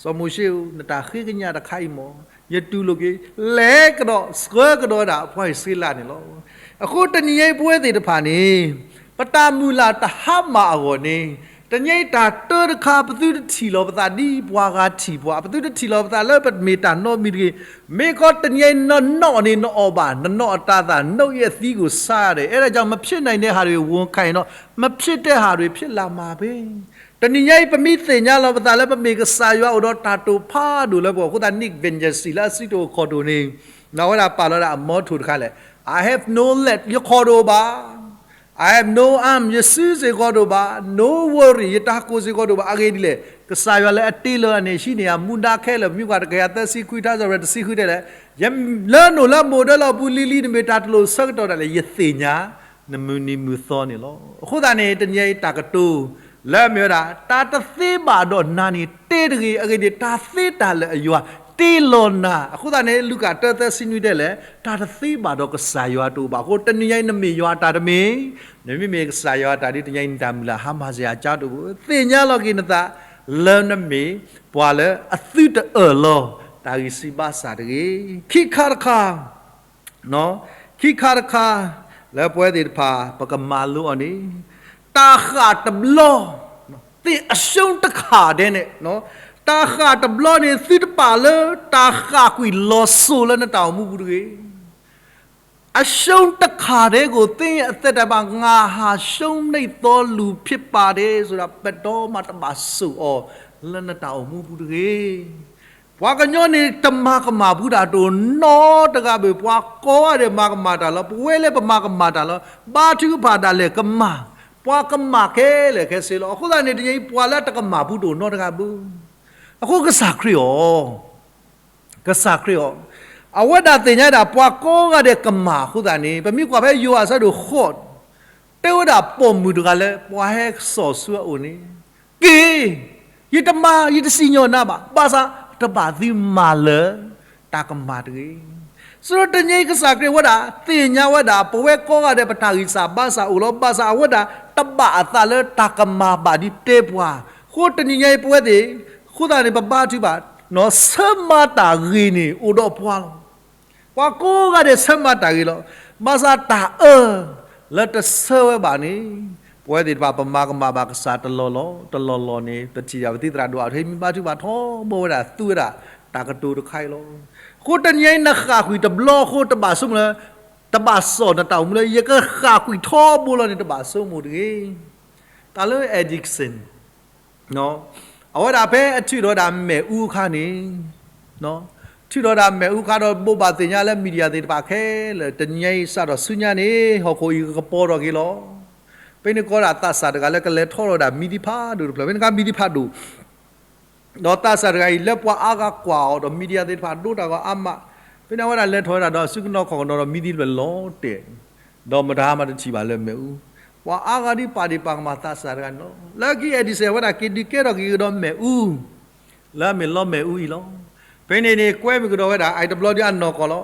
စီၤမိၤၡ့ဧၢ, နတၢ်ဃ့ကညးတခါအံၤမး, ယတူၢ်လိာ်က့ၤ, လဲၤကဒီး ဆှၢကဒီးဝဲဒၣ်ပှၤအံၣ်စရ့လးန့ၣ်လီၤ. အဃိတနံၤညါအံၤပဝဲသ့ၣ်တဖၣ်န့ၣ်, ပတၢ်မုၢ်လၢ်တဟါမၢ်အဂီၢ်န့ၣ်, တနံၤညါအံၤတၢ်တၢတခါ ပသုတထံၣ်လီၤပသးဒ်ပှၤဂၤထံၣ်ပှၤ, ပသုတထံၣ်လီၤပသးလၢပမ့ၢ်တၢ်နီတမံၤတဂ့ၤ. မ့ၢ်ကီးတနံၤညါအံၤနနီၣ်န့ၣ်နအီၣ်ဘၣ်, နနီၣ်အတၤသၣ် နအိၣ်အသံကိၣ်ဆါဒဲး, အဲဒါကြောင့် မဖြစ်နိုင်တဲ့ဟာတွေ ဝန်ခံရင်တော့ မဖြစ်တဲ့ဟာတွေ ဖြစ်လာမှာပဲ. တနံၤညါအံၤ ပမ့ၢ်သ့ၣ်ညါလီၤပသးလၢပမ့ၢ်ကစၢ်ယွၤအိၣ်ဒီးတၢ်တိာ်ဖးဒိၣ်လၢပဂီၢ်အဃိသတး Nick Vujicic လၢအစုတအိၣ်ခီၣ်တအိၣ်န့ၣ်, အဝဲဒၣ်ပာ်လီၤဒၣ်အမီထိၣ်တခါလဲၣ်, I have no leg ယခီၣ်တအိၣ်ဘၣ်, I have no arm ယစုစ့ၢ်ကီးတအိၣ်ဘၣ်, no worry ယတၢ်ကိၢ်စ့ၢ်ကီးတအိၣ်ဘၣ်. အဂ့ၢ်ဒ်လဲၣ်, ကစၢ်ယွၤလၢအတ့လီၤန့ၣ် ဟံးန့ၢ်အမူဒါခဲလၢာ်, ပမ့ၢ်ကွၢ်တကယၤသၢဆံခွံ ထါစံးပတြၢၤတဆံဃုတဲလဲၣ်, ယလၢနအိၣ်လၢမိၢ်ဒၢလီၢ်ပူၤလံၤလံၤ နမ့ၢ်တၢ်တလိၣ်ဆၢကတီၢ်ဒၣ်လဲာ် ယသ့ၣ်ညါ နမုၢ်နံၤမုၢ်သီန့ၣ်လီၤ. အဃိသတးန့ၣ် တနံၤအံၤတၢ်ကတိၤ လၢအမ့ၢ်ဝဲဒၣ် တၢ်တသ့ဘၣ်ဒီးနၤန့ၣ် တ့တဂ့ၤ, အဂ့ၢ်ဒ်အံၤ တၢ်သ့တၢ်လၢအယွၤတ့လီၤနၤ. အဃိသတးန့ၣ် လူၤကၣ်တၢသၢဆံနွံတဲလဲၣ်, တၢ်တသ့ဘၣ်ဒီးကစၢ်ယွၤတအိၣ်ဘၣ်အဃိ တနံၤညါအံၤနမ့ၢ်ယွၤအတၢ်တမ့ၢ်, နမ့မ့ၢ်ကစၢ်ယွၤအတၢ်ဒီး တနံၤညါအံၤနတၢ်မုၢ်လၢ်ဟါမၢ်စ့ၢ်ကီးတအိၣ်ဘၣ်. သ့ၣ်ညါလီၤက့ၤနသး လၢနမ့ၢ်ပှၤလၢအသုတအၢၣ်လီၤ တၢ်ဂံၢ်စၢ်ဘါစၢ်တဂ့ၤ. ခံခါတခါ ခံခါတခါ လၢပဝဲသ့ၣ်တဖၣ် ပကမၤလိအီၤန့ၣ်, တၢ်ဃၣ်တဘျီ, သ့ၣ်အရှုံးတခါဒဲးန့ၣ်, တၢ်ဃၣ်တဘျီန့ၣ် သုတပာ်လၢတၢ်ဃၣ်ကွံာ်လီၤစိၤလၢနတၢ်အိၣ်မူပူၤတဂ့ၤ. အရှုံးတခါဒဲး ကို သ့ၣ်အသဲတၢ်ဘၣ် ငါဟးရှုံးနိမ့်သီလူၤဖံးပာ်ဒဲး ဆိုတာ ပတီၢ်မးတဘၣ်စိာ်အီၤ လၢနတၢ်အိၣ်မူပူၤတဂ့ၤ. ပှၤကညီန့ၣ် တမၤကမၣ်ဘူးတၢ်တအိၣ်နီတဂၤဘၣ်, ပှၤကိးဂၤဒဲးမၤကမၣ်တၢ်လီၤ. ပဝဲလၢပမၤကမၣ်တၢ်လီၤ. ဘါထုကဖၣ်ဒၣ်လဲာ်ကမၣ်, ပှၤကမၣ်ခဲလၢာ်ခဲဆ့လီၤ. အဃိသတးန့ၣ် တနံၤအံၤ ပှၤလၢအတကမၣ်ဘူးတအိၣ်နီတဂၤဘၣ်. အဃိကစၢ်ခရံာ်အီၤ ကစၢ်ခရံာ်အီၤ, အဝဲဒၣ်သ့ၣ်ညါဒၣ်ပှၤကိးဂၤဒဲးကမၣ်အဃိသတးန့ၣ် ပမ့ၢ်ကွၢ်ဖဲယိၤဟၣ်အဆၢဒိၣ်ဃိး, တဲဝဲဒၣ်ပိာ်မုၣ်တဂၤလၢ ပှၤဟဲစိာ်ဆူအအိၣ်န့ၣ်, က့ၤ, ယတမၤ ယတစံၣ်ညီၣ်နၤဘၣ်, ဘၣ်ဆၣ်တဘၣ်သုမၤလၢၤ တၢ်ကမၣ်တဂ့ၤ. စရီတနံၤကစၢ်ခရံာ်ဝဲဒၣ် သ့ၣ်ညါဝဲဒၣ် ပဝဲကိးဂၤဒဲးပတၢ်ဂံၢ်စၢ်ဘါစၢ်အိၣ်လီၤ. ဘၣ်ဆၣ်အဝဲဒၣ် တဘၣ်အသးလၢတၢ်ကမၣ်ဘၣ်ဒ်တဲပှၤ, အဃိတနံၤညါအံၤပဝဲသ့ၣ်, အဃိသတးန့ၣ် ပဘါထုကဖၣ်, ဆၢမၤတၢ်ဂ့ၤန့ၣ်အိၣ်ဒီးပှၤလီၤ. ပှၤကိးဂၤဒဲးဆၢမၤတၢ်ဂ့ၤလီၤ. ဘၣ်ဆၣ်တၢ်အၢ လၢတဆၢဝဲဘၣ်န့ၣ်, ပဝဲသ့ၣ်တဖၣ် ပမၤကမၣ်ဘၣ်ကစၢ်တလီၢ်လီၢ်, တလီၢ်လီၢ်န့ၣ် ပထံၣ်ယၤပသံသရၣ်ဒိၣ်အထံမ့ၢ်ဘါထုကဖၣ်ထီဘိ ဝဲဒၣ်သူဝဲဒၣ် တၢ်ကတိၤတခါအံၤလီၤ. အဃိတနံၤအံၤ နဃၣ်ကွံာ်တဘျီအဃိ တဘၣ်ဆိကမိၣ်လၢ, တဘၣ်စိာ်နတၢ်အိၣ်မူလၢ ယကဃၣ်ကွံာ်ထီဘိလီၤန့ၣ် တဘၣ်ဆိကမိၣ်တဂ့ၤ. တၢ်လၢ Edison အဝဲဒၣ်ဖဲအထုးထီၣ်ဝဲဒၣ်မ့ၣ်အူအခါန့ၣ်, ထုးထီၣ်ဝဲဒၣ်မ့ၣ်အူအခါဒီး ဘိးဘၣ်သ့ၣ်ညါလၢ media သ့ၣ်တဖၣ်ခဲလၢာ် တနံၤညါအံၤစးထီၣ်ဆူညါန့ၣ် ဟီၣ်ခိၣ်အံၤကကပီၤထီၣ်က့ၤလီၤ. ဖဲန့ၣ်ကီးဒၣ်သးစၢ်တဂၤလၢကလဲၤထီၣ်ထီၣ်ဝဲဒၣ်မံၤသံဖးဒိၣ်တဖျၢၣ်, ဖဲန့ၣ်အခါမံၤသံဖးဒိၣ် ဒီးသးစၢ်တဂၤအံၤလၢပှၤအါဂၤကွၢ်အီၤဒီး media သ့ၣ်တဖၣ်ဒိတၢ်ဂီၤအါမး, ဖဲန့ၣ်အဝဲဒၣ်လဲၤထီၣ်ဝဲဒၣ်ဒီးစုကနီၣ်ခီၣ်ကနီၣ်ဒီးမံၤသံတဖျၢၣ်လီၤတဲာ်, ဒီးမတၤဟါမးတထံၣ်ဘၣ်လၢမ့ၣ်အူ, ပှၤအါဂၤဒ်ပာ်ဒံးပာ်ကမၣ်သးစၢ်တဂၤန့ၣ်လီၤ. လၢခံ Edison ဝဲဒၣ်က့ၤဒုးကဲထီၣ်က့ၤကဒီးမ့ၣ်အူ လၢအမ့ၢ်လီမ့ၣ်အူအံၤလီၤ. ဖဲန့ၣ်န့ၣ် ကွဲမုာ်ကဒီးဝဲဒၣ် အတဘျီဒ်အနီၢ်ကီၢ်လီၤ.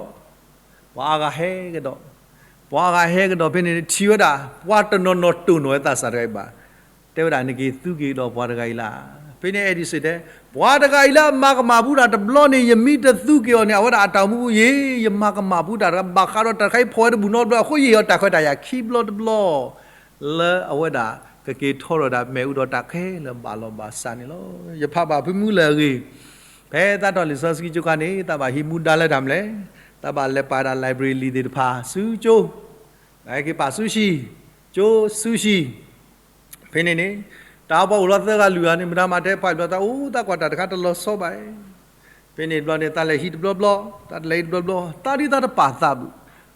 ပှၤအါဂၤဟဲကဒီး, ပှၤအါဂၤဟဲကဒီးဖဲန့ၣ် ထံၣ်ဝဲဒၣ် ပှၤတနီၤနီၤတိၢ်နီၣ်ဝဲသးစၢ်တဂၤအံၤဘၣ်, တဲဝဲဒၣ်နက့ၤသူက့ၤကဒီးပှၤတဂၤအံၤလၢ, ဖဲန့ၣ် Edison တဲ, ပှၤတဂၤအံၤလၢအမၤကမၣ်ဘူးတၢ်တဘျီန့ၣ် ယမ့ၢ်တသူက့ၤအီၤန့ၣ် အဝဲဒၣ်အတၢ်အိၣ်မူပူၤ ယ့ၣ် ယမၤကမၣ်ဘူးတၢ်တဂၤ ဘၣ်ဃးဒီးတၢ်တခါအံၤဖီၣ်ဝဲတဘူၣ်နီတဘျီအဃိ ယဟ့ၣ်အီၤတၢ်ခွဲးတၢ်ယာ်ခံဘျီတဘျီ လၢအဝဲဒၣ်ကက့ၤထီထီၣ်ဒၣ်မ့ၣ်အူဒီးတၢ်ခဲလၢာ်ဘၣ်လီၤဘၣ်စးန့ၣ်လီၤ. ယဖးဘၣ်ဖုမူလၢအဂ့ၢ်, ဖဲသးထီၣ်လံာ်စီဆှံကၠိခါန့ၣ် သးဘၣ်ဟံးမူဒါလၢတၢ်မနုၤလဲၣ်, သးဘၣ်လဲၤပာ်ဒၣ် library လံာ်သ့ၣ်တဖၣ်ဆူကၠိ, က့ၤပာ်ဆူဟံၣ်, ကၠိဆူဟံၣ် ဖဲန့ၣ်န့ၣ် တၢ်ပှၤအိၣ်လီၤသၢဂၤလွံၢ်ဂၤန့ၣ် မတၤမၤတဲပှၤဘျီတၢ်အိၣ်သးကွၢ်တၢ်တခါတလီၤဆီဘၣ်, ဖဲန့ၣ်တဘျီန့ၣ် သးလဲၤဟံးတဘျီဘျီ, သးတလဲၤဟံးတဘျီဘျီ, သးဒ်သးတပာ်သးဘၣ်,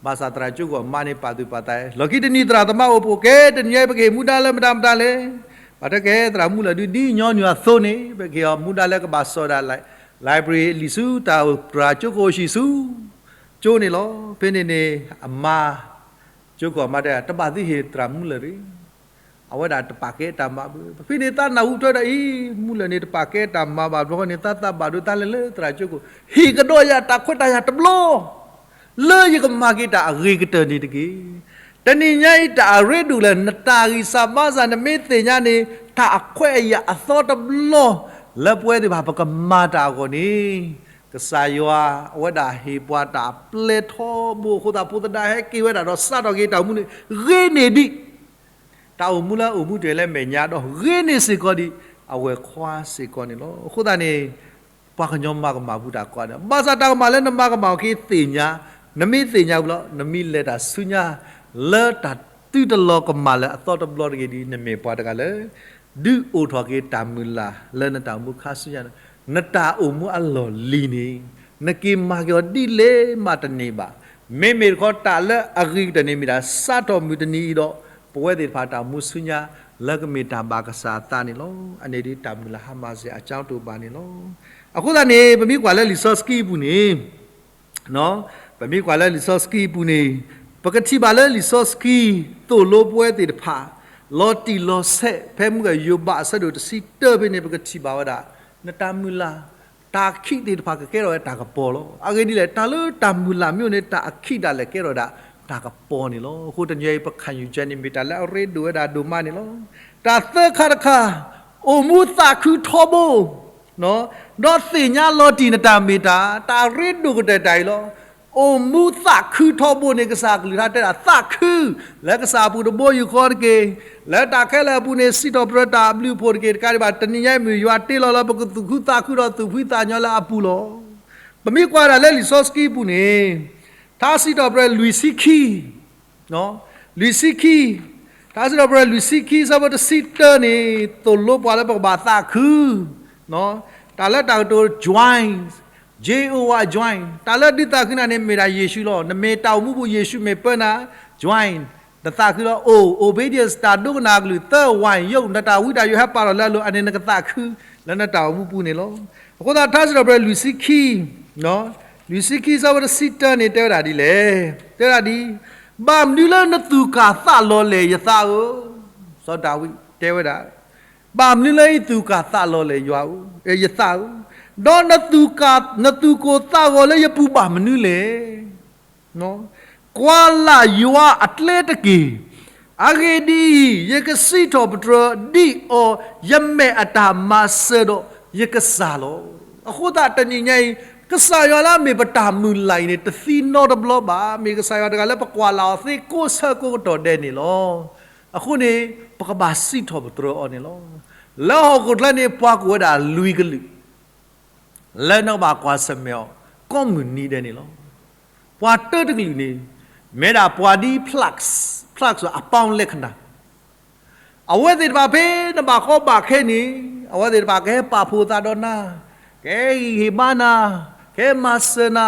ဘၣ်ဆၣ်သရၣ်ကၠိကီၢ်မါန့ၣ်ပာ်သူၣ်ပာ်သး, လီၢ်ခံတနံၤသရၣ်သမါအိၣ်ဖှိၣ်က့ၤ တနံၤအံၤပကဟ့ၣ်မူဒါလၢမတၤမတၤလဲၣ်, ဘၣ်တဲကဲသရၣ်မူလၢာ်ဒုးဒ်ညီနုၢ်အသိးန့ၣ် ပကဟ့ၣ်အီၤမူဒါလၢကဘၣ်စိာ်ဒၣ် library လံာ်ဆူတၢ်သရၣ်ကၠိကီၢ်ဟံၣ်ဆူ ကၠိန့ၣ်လီၤ. ဖဲန့ၣ်န့ၣ် အမါ, ကၠိခိၣ်အမါတဲ တဘၣ်သုဟ့ၣ်သရၣ်မူလၢၢ်တဂ့ၤ, အဝဲဒၣ်တပာ်ကဲတၢ်မၤဘၣ်. ဖဲန့ၣ်သးနၢ်ဟူထွဲဒီးအံၤ, မူလၢၢ်န့ၣ် တပာ်ကဲတၢ်မၤဘၣ်. ဘျီဃီန့ၣ် သးသးဘၣ်ဒိ သးလဲၤလၢသရၣ်ကၠိခိၣ်, ဟ့ၣ်ကဒီးယၤတၢ်ခွဲးတၢ်ယာ်တဘျီ လၢယကမၤက့ၤတၢ်အဂ့ၤကတၢၢ်န့ၣ်တက့ၢ်. တနံၤညါအံၤ တၢ်အရ့ဒိၣ်လၢ နတၢ်ဂံၢ်စၢ်ဘါစၢ် နမ့ၢ်သ့ၣ်ညါန့ၣ် တၢ်အခွဲးအယာ်အသီတဘျီ လၢပဝဲသ့ၣ်တဖၣ် ပကမၤတၢ်အဂီၢ်န့ၣ် ကစၢ်ယွၤ အဝဲဒၣ်ဟ့ၣ်ပှၤတၢ်ပျဲထီဘိအဃိသတး ဖိသဒါဟဲက့ၤဝဲဒၣ်ဒီး စးထီၣ်က့ၤတၢ်အိၣ်မူန့ၣ် ဂ့ၤန့ၢ်ဒံး တၢ်အိၣ်မူလၢအအိၣ်မူတ့ၢ်လၢမဲာ်ညါဒီး ဂ့ၤန့ၢ်စ့ၢ်ကီးဒံး အဝဲၢ်ခွါစ့ၢ်ကီးန့ၣ်လီၤ. အဃိသတးန့ၣ် ပှၤကညီမၤကမၣ်ပူၤတၢ်ကွၢ်န့ၣ် ဘၣ်ဆၣ်တၢ်ကမၣ်လၢနမၤကမၣ်အီၤက့ၤသ့ၣ်ညါ, နမ့ၢ်သ့ၣ်ညါဝံၤလီၤ နမ့ၢ်လဲၤတၢ်ဆူညါ လၢတၢ်သုတလီၤကမၣ်လၢအသီတဘျီတဂ့ၤဒီး နမ့ၢ်ပှၤတဂၤလၢ ဒုးအိၣ်ထီၣ်က့ၤတၢ်မုၢ်လၢ်လၢနတၢ်အိၣ်မူခါဆူညါန့ၣ် နတၢ်အိၣ်မူအလီၢ်လံၤန့ၣ် နက့ၤမၤက့ၤအီၤဒ်လဲၣ်မးတန့ၢ်ဘၣ်. မ့မ့ၢ်တခီ တၢ်လၢအဂ့ၤကတၢၢ်န့ၣ်မ့ၢ်ဒၣ် စးထီၣ်မုၢ်တနံၤအံၤဒီး ပဝဲသ့ၣ်တဖၣ်တၢ်အိၣ်မူဆူညါ လၢကမ့ၢ်တၢ်ဘၣ်ကစၢ်အသးန့ၣ်လီၤ. အန့ၣ်ဒ်တၢ်မုၢ်လၢ်ဟါမၢ်စ့ၢ်အကၠီတိာ်ဘၣ်န့ၣ်လီၤ. အဃိသတးန့ၣ် ပမ့ၢ်ကွၢ်လၢလံာ်စီဆှံအပူၤန့ၣ် ပမ့ၢ်ကွၢ်လၢလံာ်စီဆှံအပူၤန့ၣ် ပကထံၣ်ဘၣ်လၢလံာ်စီဆှံ သိၣ်လိပဝဲသ့ၣ်တဖၣ် လီၤတံၢ်လီၤဆဲး ဖဲမုၢ်ဂီၤယိၤဘးအဆၢဒိၣ်တဆံတၢဖဲန့ၣ် ပကထံၣ်ဘၣ်ဝဲဒၣ် နတၢ်မုၢ်လၢ် တၢ်ခံးသ့ၣ်တဖၣ်ကကဲထီၣ်ဝဲတၢ်ကပီၤလီၤ. အဂ့ၢ်ဒ်လဲၣ် တၢ်လၢတၢ်မုၢ်လၢ်မ့ၢ်အိၣ်န့ၣ် တၢ်အခံးဒၣ်လဲာ်ကဲထီၣ်ဝဲဒၣ်တၢ်ကပီၤန့ၣ်လီၤ. အဃိတနံၤအံၤ ပခးယူၤကဲန့ၣ် မ့ၢ်တၢ်လၢအရ့ဒိၣ်ဝဲဒၣ်ဒိၣ်မးန့ၣ်လီၤ. တၢ်သၢခါတခါ အိၣ်မူသးခုထီဘိ ဒီးသ့ၣ်ညါလီၤတံၢ်နတၢ်မ့ၢ်တၢ်, တၢ်ရ့ဒိၣ်ကတၢၢ်တၢ်အံၤလီၤ. အိၣ်မူသးခုထီဘိန့ၣ် ကစၢ်အကလုၢ်ကထါတဲဒၣ်သးခု လၢကစၢ်အပူၤတဘိယူၢ်ဃီတက့ၢ်. လၢတၢ်ခဲလၢာ်အပူၤန့ၣ် စံးထီၣ်ပတြၢၤတၢ်အဘျုးအဖှိၣ်တက့ၢ်. တကးဒံးဘၣ် တနံၤညါအံၤမ့ၢ်ယွၤတ့လီၤလၢပကသူၣ်ခုသးခုဒီးသူၣ်ဖှံသးညီလၢအပူၤလီၤ. ပမ့ၢ်ကွၢ်ဒၣ်လၢလံာ်စီဆှံပူၤန့ၣ် ထါစံးထီၣ်ပတြၢၤလွံၢ်ဆံခံ လွံၢ်ဆံခံ, ထါစံးထီၣ်ပတြၢၤလွံၢ်ဆံခံ ဆၢဖိတဆံတၢန့ၣ် သိၣ်လိပှၤလၢပကဘၣ်သးခု, တၢ်လၢတၢ်ကတိၤ join, J O Y, join, တၢ်လၢဒုးသးခုနၤန့ၣ် မ့ၢ်ဒၣ်ယ့ၣ်ၡူးလီၤ. နမ့ၢ်တၢ်အိၣ်မူပူၤ ယ့ၣ်ၡူးမ့ၢ်ပၢနၤ, join, နသးခုလီၤ. O, obedience, တၢ်ဒိကနၣ်အကလုၢ်, သၢ ဝၢၢ် ယိၣ်, နတၢ်ဝံတၢ်ယိးဟဲပာ်ထီၣ်လၢအလိၤ, အန့ၣ်နကသးခုလၢနတၢ်အိၣ်မူပူၤန့ၣ်လီၤ. အဃိသတး ထါစံးထီၣ်ပတြၢၤလွံၢ်ဆံခံ လွံၢ်ဆံခံဆၢဖိတဆံတၢန့ၣ် တဲဝဲဒၣ်ဒ်လဲၣ်, တဲဝဲဒၣ်ဒ်, ဘၣ်မနုၤလၢနသူၣ်ကၢ်သးလီၤလဲၣ်ယသးဧၢ, စီၤဒၤဝံးတဲဝဲဒၣ်, ဘၣ်မနုၤလၢယသူၣ်ကၢ်သးလီၤလဲၣ်ယွၤဧၢ, ယသးဧၢ, ဒီးနသူၣ်ကၢ်, နသူၣ်ကိၢ်သးဂီၤလၢယပူၤဘၣ်မနုၤလဲၣ်. ကွၢ်လၢ်ယွၤအကျဲတက့ၢ်. အဂ့ၢ်ဒ်အံၤ, ယကစံးထီၣ်ပတြၢၤဒံးအီၤ ယမဲာ်အတၢ်မၤစၢၤဒီးယကစၢ်လီၤ. အဃိသတးတနံၤညါအံၤ, ကစၢ်ယွၤလၢအမ့ၢ်ပတၢ်မုၢ်လၢ်အံၤန့ၣ် တသံနီတဘျီဘၣ်. မ့ၢ်ကစၢ်ယွၤတဂၤလၢပကွၢ်လၢ်အီၤသ့ကိးဆၢကိးကတီၢ်ဒဲးန့ၣ်လီၤ. အဃိန့ၣ် ပကဘၣ်စံးထီၣ်ပတြၢၤအီၤန့ၣ်လီၤ. လၢဟီၣ်ခိၣ်ချၢန့ၣ် ပှၤကိးဝဲဒၣ်လွံၢ်ကလုာ် လၢနကဘၣ်ကွၢ်ဆၢၣ်မဲာ်အီၤ ကိးမုၢ်နံၤဒဲးန့ၣ်လီၤ. ပှၤတၢတကလုာ်န့ၣ် မ့ၢ်ဒၣ်ပှၤဒ် plugs, plugs အပေါင်းလက္ခဏာ, အဝဲသ့ၣ်တဖၣ်ဖဲနဘၣ်ကီဘၣ်ခဲန့ၣ် အဝဲသ့ၣ်တဖၣ်ကဟဲပာ်ဖှိၣ်သးဒီးနၤ, ကဟဲဟ့ၣ်ဂံၢ်ဟ့ၣ်ဘါနၤ, ကဟဲမၤစၢၤနၤ,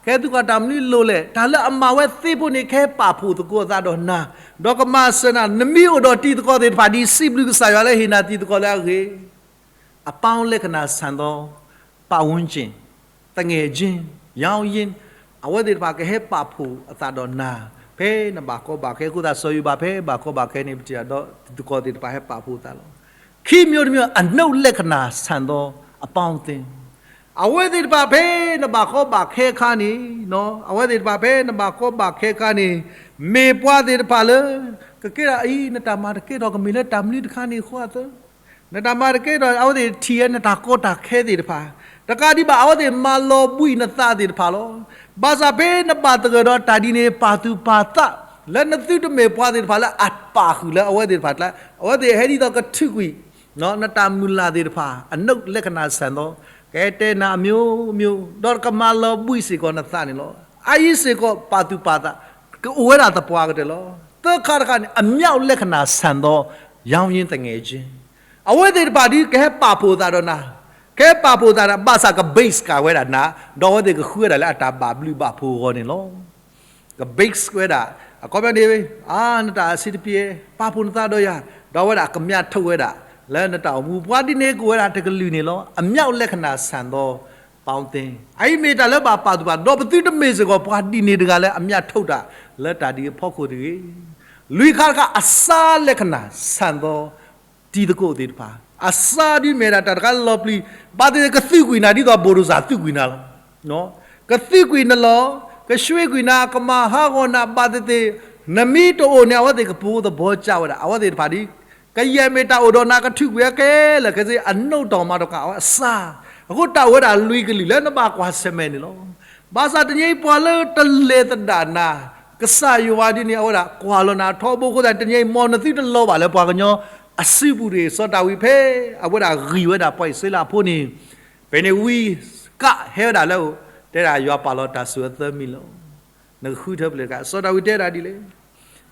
ကဟဲသူၣ်က့ၤတၢ်မနုၤလိၤလဲၣ်, တၢ်လၢအမၤဝဲသ့ဖိန့ၣ် ကဟဲပာ်ဖှိၣ်သကိးအသးဒီးနၤ, ဒီးကမၤစၢၤနၤ, နမ့ၢ်အိၣ်ဒီးတံၤသကိးသ့ၣ်တဖၣ် ဒ်စံးဘျုးကစၢ်ယွၤလၢဟ့ၣ်နၤတံၤသကိးလၢအဂ့ၤ အပေါင်းလက္ခဏာဆန်သော ပတ်ဝန်းကျင်, သငယ်ချင်း, ရောင်းရင်း, အဝဲသ့ၣ်တဖၣ်ကဟဲပာ်ဖှိၣ်အသးဒီးနၤ, ဖဲနဘၣ်ကီဘၣ်ခဲ, အဃိသတး စီၤယိၤဘးဖဲဘၣ်ကီဘၣ်ခဲန့ၣ် ပထံၣ်ဒီးတံၤသကိးသ့ၣ်တဖၣ်ဟဲပာ်ဖှိၣ်အသးလီၤ. ခံမျိုးတစ်မျိုး အနုတ်လက္ခဏာဆန်သောအပေါင်းအသင်း, အဝဲသ့ၣ်တဖၣ်ဖဲနဘၣ်ကီဘၣ်ခဲအခါန့ၣ်, အဝဲသ့ၣ်တဖၣ်ဖဲနဘၣ်ကီဘၣ်ခဲအခါန့ၣ်, မ့ၢ်ပှၤသ့ၣ်တဖၣ်လၢ ကကဲထီၣ်အံၤ နတၢ်မၤတကဲထီၣ်ကမ့ၢ်လၢတၢ်မနုၤတခါန့ၣ်အဃိသတး နတၢ်မၤတကဲထီၣ် အဝဲသ့ၣ်ထံၣ်ဝဲနတၢ်ကီတၢ်ခဲသ့ၣ်တဖၣ်, တကးဒံးဘၣ် အဝဲသ့ၣ်မၤလီၤဘှံးနသးသ့ၣ်တဖၣ်လီၤ. ဘၣ်ဆၣ်ဖဲနဘၣ်သဂၢၢ်ဒီးတၢ်ဒ်န့ၣ် ပာ်သူၣ်ပာ်သး လၢနသုတမ့ၢ်ပှၤသ့ၣ်တဖၣ်လၢအပာ်ဃုာ်လၢအဝဲသ့ၣ်တဖၣ်ကျါ, အဝဲသ့ၣ်ဟဲဒ်သိးကထုးကွံာ် နတၢ်မုၢ်လၢ်သ့ၣ်တဖၣ် အနုတ်လက္ခဏာဆန်သော, ကတဲနၤအမျိုးမျိုး, ဒီးကမၤလီၤဘှံးစ့ၢ်ကီးနသးန့ၣ်လီၤ. အအံၤစ့ၢ်ကီးပာ်သူၣ်ပာ်သး ကအိၣ်ဝဲဒၣ်သပှၢ်ကတၢၢ်လီၤ. သၢခါတခါန့ၣ် အမြောက်လက္ခဏာဆန်သော ရောင်းရင်းသငယ်ချင်း, အဝဲသ့ၣ်တဖၣ်ဒ်ကဟဲပာ်ဖှိၣ်သးဒီးနၤ, ကဟဲပာ်ဖှိၣ်သးဒီး ဘၣ်ဆၣ်က base ကၤဝဲဒၣ်နၤ, ဒီးအဝဲသ့ၣ်ကဃုဝဲဒၣ်လၢအတၢ်ဘၣ်ဘျုးဘၣ်ဖှိၣ်အဂီၢ်န့ၣ်လီၤ. က base ဝဲဒၣ်, အခီပညီန့ၣ်, အါ နတၢ်အဆံးတပျဲၤ, ပာ်ဖှိၣ်နသးဒီးယၤ, ဒီးအဝဲဒၣ်ကမျၢၢ်ထုးဝဲဒၣ် လၢနတၢ်အိၣ်မူ ပှၤဒ်န့ၣ်ကအိၣ်ဝဲဒၣ်တကလုာ်န့ၣ်လီၤ. အမြောက်လက္ခဏာဆန်သော အအံၤမ့ၢ်တၢ်လၢဘၣ်ပာ်သူၣ်ပာ်သး ဒီးပသုတမ့ၢ်စ့ၢ်ကီး ပှၤဒ်န့ၣ်တဂၤလၢအမျးထိၣ်တၢ်လၢတၢ်ဒ်အံၤအဖီခိၣ်တဂ့ၤ. လွံၢ်ခါတခါ အစါလၢကနၣ် ဆၣ်သီတံၤသကိးသ့ၣ်တဖၣ် အစါဒ်မ့ၢ်ဒၣ်တၢ်တခါလၢလီၤပျံၤ, ဘၣ်သ့ၣ်သ့ၣ်ကသုးကွံာ်နၤဒ်သိး bulldozer သုးကွံာ်နၤလီၤ. ကသုးကွံာ်နလီၤ, ကဆှ့ကွံာ်နၤ, ကမၤဟးဂီၤနၤ ဘၣ်သ့ၣ်သ့ၣ်, နမ့ၢ်တအိၣ်န့ၣ် အဝဲသ့ၣ်ကပူၤသဘီကၢ်ဝဲဒၣ် အဝဲသ့ၣ်တဖၣ်ဒ် ကယဲၢ်မ့ၢ်တၢ်အိၣ်ဒီးနၤ ကထုးကွံာ်အကဲလၢာ်ခဲဆ့ အနိးတီၢ်မၤတီၢ်ကးအီၤအစါ. အဃိတၢ်အိၣ်ဝဲဒၣ်လွံၢ်ကလုာ်လၢနဘၣ်ကွၢ်ဆၢၣ်မဲာ်န့ၣ်လီၤ. ဘၣ်ဆၣ်တနံၤအံၤပှၤလၢတလဲၤသဒၣ်နၤ ကစၢ်ယွၤဒ်န့ၣ် အဝဲဒၣ်ကွၢ်လီၤနၤထီဘိအဃိသတး တနံၤအံၤ မ်နသုတလီၤဘၣ်လၢပှၤကညီအစုပူၤတဂ့ၤ. စီၤဒၤဝံးဖဲအဝဲဒၣ်ဂံၢ်ဝဲဒၣ်ပှၤအံၣ်စရ့လးဖိန့ၣ် ဖဲန့ၣ်ဝံကးဟဲဝဲဒၣ်လၢအအိၣ် တဲဒၣ်ယွၤပာ်လီၤတၢ်ဆိၣ်အၢသၢမံၤလီၤ. နကဃုထၢဖျဲးတကး စီၤဒၤဝံးတဲဒၣ်ဒ်လဲၣ်.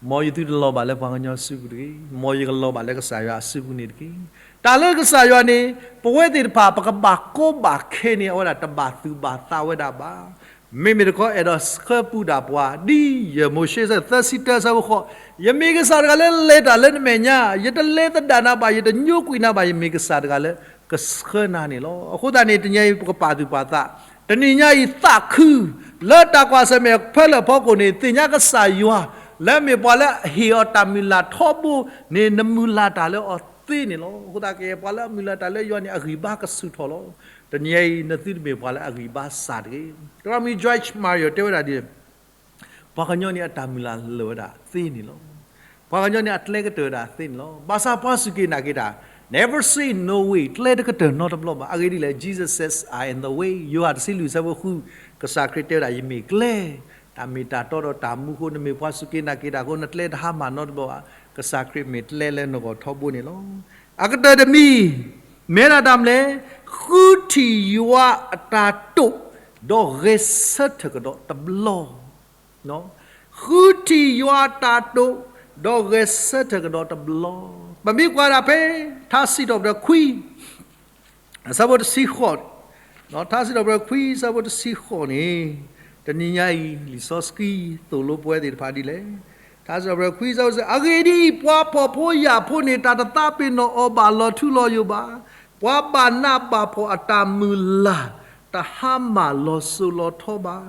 မ်ယသုတလီၤဘၣ်လၢပှၤကညီအစုပူၤတဂ့ၤ. မ်ယကလီၤဘၣ်လၢကစၢ်ယွၤအစုပူၤန့ၣ်တက့ၢ်. တၢ်လၢကစၢ်ယွၤန့ၣ် ပဝဲသ့ၣ်တဖၣ် ပကဘၣ်ကီဘၣ်ခဲန့ၣ် အဝဲဒၣ်တဘၣ်သူၣ်ဘၣ်သးဝဲဒၣ်ဘၣ်. မ့မ့ၢ်တခီအဲၣ်ဒိးဆှၢပူၤဒၣ်ပှၤ ဒ်ယဲၢ်မိၤၡ့ဆၢသၢဆံတၢဆၢဖိဃိး, ယမ့ၢ်ကစၢ်တဂၤလၢလဲၤတၢ်လၢနမဲာ်ညါ, ယတလဲၤသဒၣ်နၤဘၣ်, ယတညိကွံာ်နၤဘၣ်, ယမ့ၢ်ကစၢ်တဂၤလၢကဆှၢနၤန့ၣ်လီၤ. အဃိသတးန့ၣ် တနံၤအံၤပကပာ်သူၣ်ပာ်သး, တနံၤညါအံၤသးခု လၢတၢ်ကွၢ်ဆၢၣ်မဲာ်ဖဲလၢာ်ဖီခိၣ်န့ၣ် သ့ၣ်ညါကစၢ်ယွၤ လၢမ့ၢ်ပှၤလၢအဟ့ၣ်အီၤတၢ်မုၢ်လၢ်ထီဘိန့ၣ် နမုၢ်လၢ်တၢ်လၢအီၤသ့န့ၣ်လီၤ. အဃိသတးကယဲၢ်ပှၤလၢအမုၢ်လၢ်တၢ်လၢယွၤန့ၣ် အဂံၢ်ဘါကဆူၣ်ထီၣ်လီၤ. တနံၤအံၤ နသုတမ့ၢ်ပှၤလၢအဂံၢ်ဘါစှၤတဂ့ၤ. ကရၢမံ George Muller တဲဝဲဒၣ်ဒ် ပှၤကညီန့ၣ်အတၢ်မုၢ်လၢ်လၢာ်ဝဲဒၣ်သ့န့ၣ်လီၤ. ပှၤကညီန့ၣ်အကျဲကတၢၢ်ဝဲဒၣ်သ့န့ၣ်လီၤ. ဘၣ်ဆၣ်ပှၤစူၢ်က့ၤနာ်က့ၤတၢ် never say no way ကျဲတကတၢၢ်နီတဘျီဘၣ်. အဂ့ၢ်ဒ်လဲၣ် Jesus says I am the way ယိၤဟၣ်တဆံလွံၢ်ဆၢဖိဃု ကစၢ်ခရံာ်တဲဝဲဒၣ် ယမ့ၢ်ကျဲ, တၢ်မ့ၢ်တၢ်တီဒီးတၢ်မူအဃိ နမ့ၢ်ပှၤစူၢ်က့ၤနာ်က့ၤတၢ်အဃိ နကျဲတဟါမၢ်နီတဘျီဘၣ်. ကစၢ်ခရံာ်မ့ၢ်ကျဲလၢနဂီၢ်ထီဘိန့ၣ်လီၤ. အကတၢၢ်တမံၤ မ့ၢ်ဒၣ်တၢ်မနုၤလဲၣ်, ဃုထံၣ်ယွၤအတၢ်တိာ် ဒီးဂဲၤဆၢထၢၣ်ကဒီးတဘျီ. ဃုထံၣ်ယွၤအတၢ်တိာ် ဒီးဂဲၤဆၢထၢၣ်ကဒီးတဘျီ. ပမ့ၢ်ကွၢ်ဒၣ်ဖဲ ထါစံးထီၣ်ပတြၢၤခွံ အဆၢဖိတဆံဃိး, ထါစံးထီၣ်ပတြၢၤခွံ အဆၢဖိတဆံဃိးန့ၣ်, တနံၤညါအံၤ လံာ်စီဆှံသိၣ်လိပဝဲသ့ၣ်တဖၣ်ဒ်လဲၣ်. ထါစံးထီၣ်ပတြၢၤခွံ အဆၢဖိတဆံဃိး, အဂ့ၢ်ဒ်အံၤ, ပှၤဖှီၣ်ဖိယာ်ဖိန့ၣ် တၢ်တသးပ့ၤနီၣ်အီၤဘၣ်လီၤထူလီၤယိာ်ဘၣ်. ပှၤဘၣ်နးဘၣ်ဖှီၣ်အတၢ်မုၢ်လၢ် တဟါမၢ်လီၤစိၤလီၤထီဘၣ်.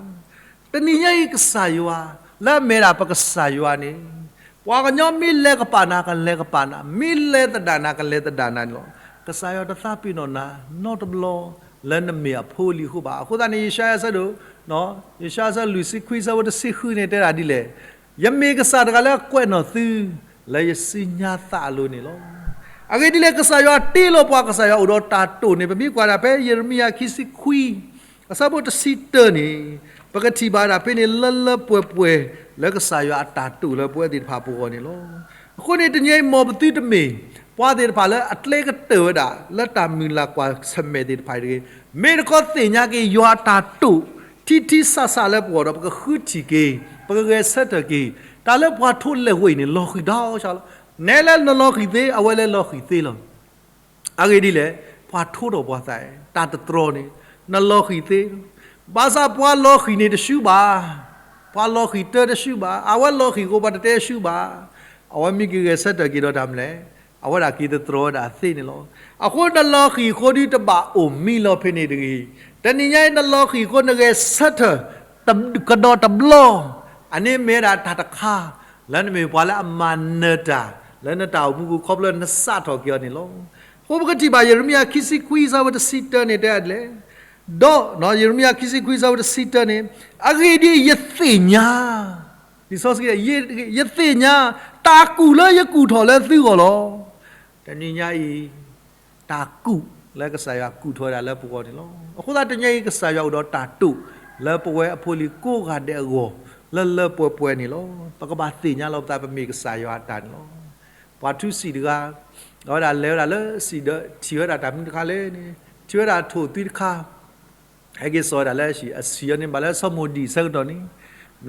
တနံၤညါအံၤကစၢ်ယွၤ လၢအမ့ၢ်ဒၣ်ပကစၢ်ယွၤန့ၣ်, ပှၤကညီမ့ၢ်လဲၤကပၤနၤ ကလဲၤကပၤနၤ, မ့ၢ်လဲၤသဒၣ်နၤ ကလဲၤသဒၣ်နၤန့ၣ်လီၤ. ကစၢ်ယွၤတသးပ့ၤနီၣ်နၤနီတဘျီ လၢနမ့ၢ်အဖိအလံၤအဃိဘၣ်. အဃိသတးန့ၣ် ယၡါယၤဆၢဒိၣ်, ယၡါယၤဆၢလွံၢ်ဆံခွံ အဆၢဖိတဆံဃုန့ၣ် တဲဒၣ်ဒ်လဲၣ်, ယမ့ၢ်ကစၢ်တဂၤလၢအကွဲးနီၣ်သု လၢယစုညါသးအလိၤန့ၣ်လီၤ. အဂ့ၢ်ဒ်လဲၣ် ကစၢ်ယွၤတ့လီၤပှၤ ကစၢ်ယွၤအိၣ်ဒီးတၢ်တိာ်န့ၣ် ပမ့ၢ်ကွၢ်ဒၣ်ဖဲ ယံးရမံယၤခံဆံခွံ အဆၢဖိတဆံတၢန့ၣ်, ပကထံၣ်ဘၣ်ဒၣ်ဖဲန့ၣ် လၢလၢပှဲၤပှဲၤ လၢကစၢ်ယွၤအတၢ်တိာ်လၢပဝဲသ့ၣ်တဖၣ်အပူၤအဂီၢ်န့ၣ်လီၤ. အဃိန့ၣ် တနံၤအံၤ မ်ပသုတမ့ၢ် ပှၤသ့ၣ်တဖၣ်လၢအကျဲကတၢၢ်ဝဲဒၣ် လၢတၢ်မုၢ်လၢ်ကွၢ်ဆၢၣ်မဲာ်သ့ၣ်တဖၣ်တဂ့ၤ. မ့ၢ်တခီသ့ၣ်ညါက့ၤ ယွၤအတၢ်တိာ် ထံထံဆးဆးလၢပဂီၢ်ဒီး ပကဃုထံၣ်က့ၤ, ပကဂဲၤဆၢထၢၣ်က့ၤ, တၢ်လၢပှၤထိလဲၤဝဲအံၤန့ၣ် လီၤဃံၤဒီးဆၣ်လီၤ. နဲလၢနလီၤဃံၤသ့ အဝဲလၢလီၤဃံၤသ့လီၤ. အဂ့ၢ်ဒ်လဲၣ်, ပှၤထိထီၣ်ပှၤသး, တၢ်တတြီန့ၣ်, နလီၤဃံၤသ့, ဘၣ်ဆၣ်ပှၤလီၤဃံၤန့ၣ်တဆူဘၣ်, ပှၤလီၤဃံၤတၢတဆူဘၣ်, အဝဲလီၤဃံၤအဃိပှၤတတဲဆူဘၣ်, အဝဲမ့ၢ်က့ၤဂဲၤဆၢထၢၣ်က့ၤဒီးတၢ်မနုၤလဲၣ်, အဝဲဒၣ်က့ၤတတြီဝဲဒၣ်သ့န့ၣ်လီၤ. အဃိနလီၤဃံၤအဃိဒီးတဘၣ်အိၣ်မံလီၤဖဲန့ၣ်တဂ့ၤ. တနံၤညါအံၤနလီၤဃံၤအဃိ နဂဲၤဆၢထၢၣ် ကဒီးတဘျီ, အန့ၣ်မ့ၢ်ဝဲဒၣ်တၢ်တခါ လၢနမ့ၢ်ပှၤလၢအမၤနၢၤတၢ် လၢနတၢ်အိၣ်မူပူၤခီဖျိနစးထီၣ်က့ၤအီၤန့ၣ်လီၤ. အဃိပကထံၣ်ဘၣ်ယံးရမံယၤခံဆံခွံ အဆၢဖိတဆံတၢန့ၣ်တဲဒ်လဲၣ်, ဒီးယံးရမံယၤခံဆံခွံ အဆၢဖိတဆံတၢန့ၣ်, အဂ့ၢ်ဒ်အံၤ ယသ့ၣ်ညါ, လံာ်စီဆှံ ယသ့ၣ်ညါ တၢ်ကူၣ်လၢယကူၣ်ထီၣ်လၢသုဂီၢ်လီၤ. တနံၤညါအံၤ တၢ်ကူၣ်လၢကစၢ်ယွၤကူၣ်ထီၣ်ဝဲဒၣ်လၢပဂီၢ်န့ၣ်လီၤ. အဃိသတးတနံၤညါအံၤ ကစၢ်ယွၤအိၣ်ဒီးတၢ်တိာ်လၢပဝဲအဖိအလံၤကိးဂၤဒဲးအဂီၢ် လၢလၢပှဲၤပှဲၤန့ၣ်လီၤ. ပကဘၣ်သ့ၣ်ညါလီၤပသး ပမ့ၢ်ကစၢ်ယွၤအတၢ်န့ၣ်လီၤ. ပှၤထူစံာ်တဂၤ အဝဲဒၣ်လဲၤဝဲဒၣ်လၢစံာ်ဒီးထံၣ်ဝဲဒၣ်တၢ်မနုၤတခါလဲၣ်န့ၣ်, ထံၣ်ဝဲဒၣ်ထိၣ်သွံတခါ ဟဲက့ၤစိာ်ဝဲဒၣ်လၢအဟံၣ်, အဟံၣ်အီၤန့ၣ် ဘၣ်လၢအဆီမိၢ်ဒံၣ်အဆၢကတီၢ်န့ၣ်,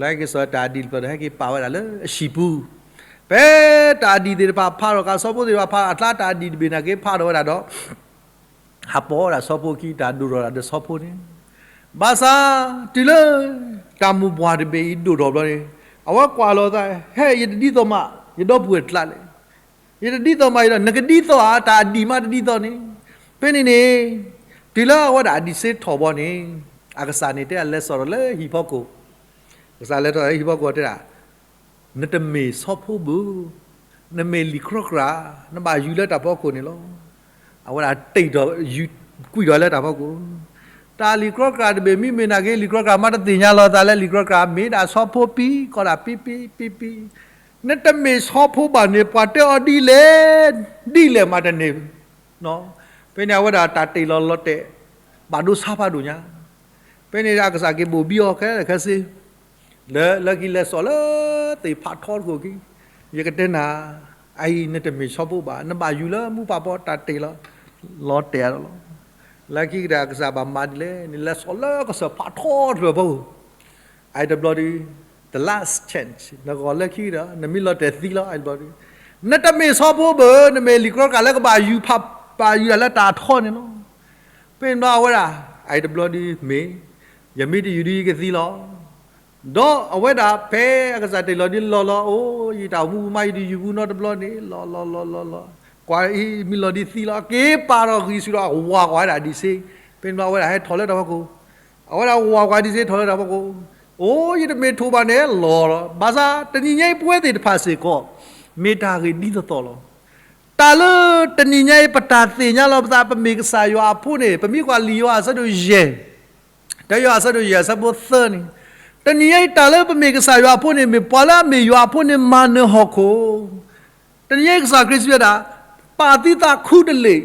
ဘျီဟဲက့ၤစိာ်ဝဲတၢ်အဒံးတဖျၢၣ်ဒီး ဟဲက့ၤပာ်ဝဲဒၣ်လၢအဟံၣ်ပူၤ, ဖဲတၢ်အဒံးသ့ၣ်တဖၣ်ဖးထီၣ်အခါ ဆီဖိသ့ၣ်တဖၣ်ဖးထီၣ်အကျါ တၢ်အဒံးတဘ့ၣ်န့ၣ်က့ၤဖးထီၣ်ဝဲဒၣ်ဒီး ဟးပိာ်ဝဲဒၣ်ဆီဖိအခံ တၢ်ဒိၣ်ထီၣ်ဒၣ်ဒီးဆီဖိန့ၣ်, ဘၣ်ဆၣ်တုၤလၢ တၢ်မိၢ်ပှၢ်တဘ့ၣ်အံၤဒိၣ်ထီၣ်ဘျီန့ၣ်, အဝဲကွၢ်လီၤသး ဟဲ ယတဒ်သိးမး ယဒီပုၢ်ဝဲၢ်တကျါလဲၣ်, ယတဒ်သိးမး ယဒီ နကဒ်သိးဧါ တၢ်အဒံးမးတဒ်သိးန့ၣ်, ဖဲန့ၣ်န့ၣ် တုၤလၢအဝဲဒၣ်အဒံးစ့ထီၣ်ဘီန့ၣ်, အကစၢ်န့ၣ်တဲအလဲၤစိာ်ဒီးလၢဟံၣ်ဖီခိၣ်, ကစၢ်လဲၤထီၣ်လၢဟံၣ်ဖီခိၣ်တဲဒၣ်, နတမ့ၢ်ဆီဖိဘၣ်, နမ့ၢ်လံာ်ကြီကြာ်, နဘၣ်ယူၤလၢတၢ်ဖီခိၣ်န့ၣ်လီၤ. အဝဲဒၣ်တ့ၢ်ဒီးယူၤကွံာ်ဒီးလၢတၢ်ဖီခိၣ်, တၢ်လံာ်ကြီကြာ်တဘ့ၣ်မ့မ့ၢ်နာ်က့ လံာ်ကြီကြာ်မးတသ့ၣ်ညါလီၤသးလၢလံာ်ကြီကြာ် မ့ၢ်ဒၣ်ဆီဖိပံ, ကီးဒၣ်ပံပံပံပံ, နတမ့ၢ်ဆီဖိဘၣ်န့ၣ် ပှၤတဲအီၤဒ်လဲၣ်, ဒ်လဲၣ်မးတန့ၢ် ဖဲန့ၣ်အဝဲဒၣ်တၢ်တ့ၢ်လီၤလီၤတဲာ်, ဘၣ်ဒိဆါဖးဒိၣ်ညါ, ဖဲန့ၣ်အကစၢ်က့ၤဘိၣ်ဘံအီၤခဲလၢာ်ခဲဆ့, လၢလၢခံလဲၤစိာ်လၢသ့ၣ်ဖးထီတခိၣ်ခံ, ယကတဲနၤ, အအံၤနတမ့ၢ်ဆီဖိဘၣ်, နဘၣ်ယူၤလၢမူပာ်ဖီတၢ်တ့ၢ်လီၤ, လီၤတဲာ်အီၤလီၤ. လၢခံကတၢၢ်အကစၢ်ဘၣ်မၤဒ်လဲၣ်န့ၣ် လဲၤစိာ်လၢကစၢၢ်ဖးထီတဖျၢၣ်ဖီခိၣ် အအံၤတဘျီဒီး, the last chance, နဂီၢ်လၢခံဒီး နမ့ၢ်လီၤတဲာ်သံလီၤ အအံၤတဘျီဒီး, နတမ့ၢ်ဆီဖိဘၣ်, နမ့ၢ်လံာ်ကြီကြာ်လၢကဘၣ်ယူၤဖး, ဘၣ်ယူၤဒၣ်လၢတၢ်ထီန့ၣ်လီၤ. ဖဲန့ၣ်အဝဲဒၣ်, အအံၤတဘျီဒီးမ့ၢ်, ယမ့ၢ်တယူၤဒုးယကသံလီၤ. ဒီးအဝဲဒၣ်ဖဲအကစၢ်တ့ၢ်လီၤဒုးလီၤလီၤ အိၣ် ယတၢ်အိၣ်မူပူၤမး ယတယူၤဘူးနီတဘျီန့ၣ် လီၤလီၤလီၤလီၤလီၤ, ကွၢ်အံၤမ့ၢ်လီၤဒုးသံလီၤ က့ၤပာ်ထီၣ်ဂံၢ်ဆူၣ်ဒီး ဝၤကွၢ်ဝဲဒၣ်ဒံးစ့, ဖဲန့ၣ်အဝဲဒၣ်ဟဲထီၣ်လၢတၢ်ဖီခိၣ်, အဝဲဒၣ်ဝၤကွၢ်ဒံးစ့ထီၣ်လၢတၢ်ဖီခိၣ်, အိၣ် ယတမ့ၢ်ထိးဘၣ်န့ၣ်လီၤလီၤ. ဘၣ်ဆၣ်တနံၤညါအံၤပဝဲသ့ၣ်တဖၣ်စ့ၢ်ကီး, မ့ၢ်တၢ်ဂ့ၢ်ဒ်သိးသိးလီၤ. တၢ်လၢတနံၤညါအံၤ ပတၢ်သ့ၣ်ညါလီၤပသး ပမ့ၢ်ကစၢ်ယွၤအဖိန့ၣ် ပမ့ၢ်ကွၢ်လံာ်ယိၤဟၣ်အဆၢဒိၣ်ယဲၢ်, တၢယိၤဟၣ်အဆၢဒိၣ်ယဲၢ်အဆၢဖိသၢန့ၣ်, တနံၤညါအံၤတၢ်လၢပမ့ၢ်ကစၢ်ယွၤအဖိန့ၣ် မ့ၢ်ပှၤလၢအမ့ၢ်ယွၤအဖိန့ၣ်မၤနၢၤဟီၣ်ခိၣ် တနံၤညါအံၤကစၢ်ခရံာ်စံးဝဲဒၣ်, ပာ်သုသးခူတလ့ၢ်,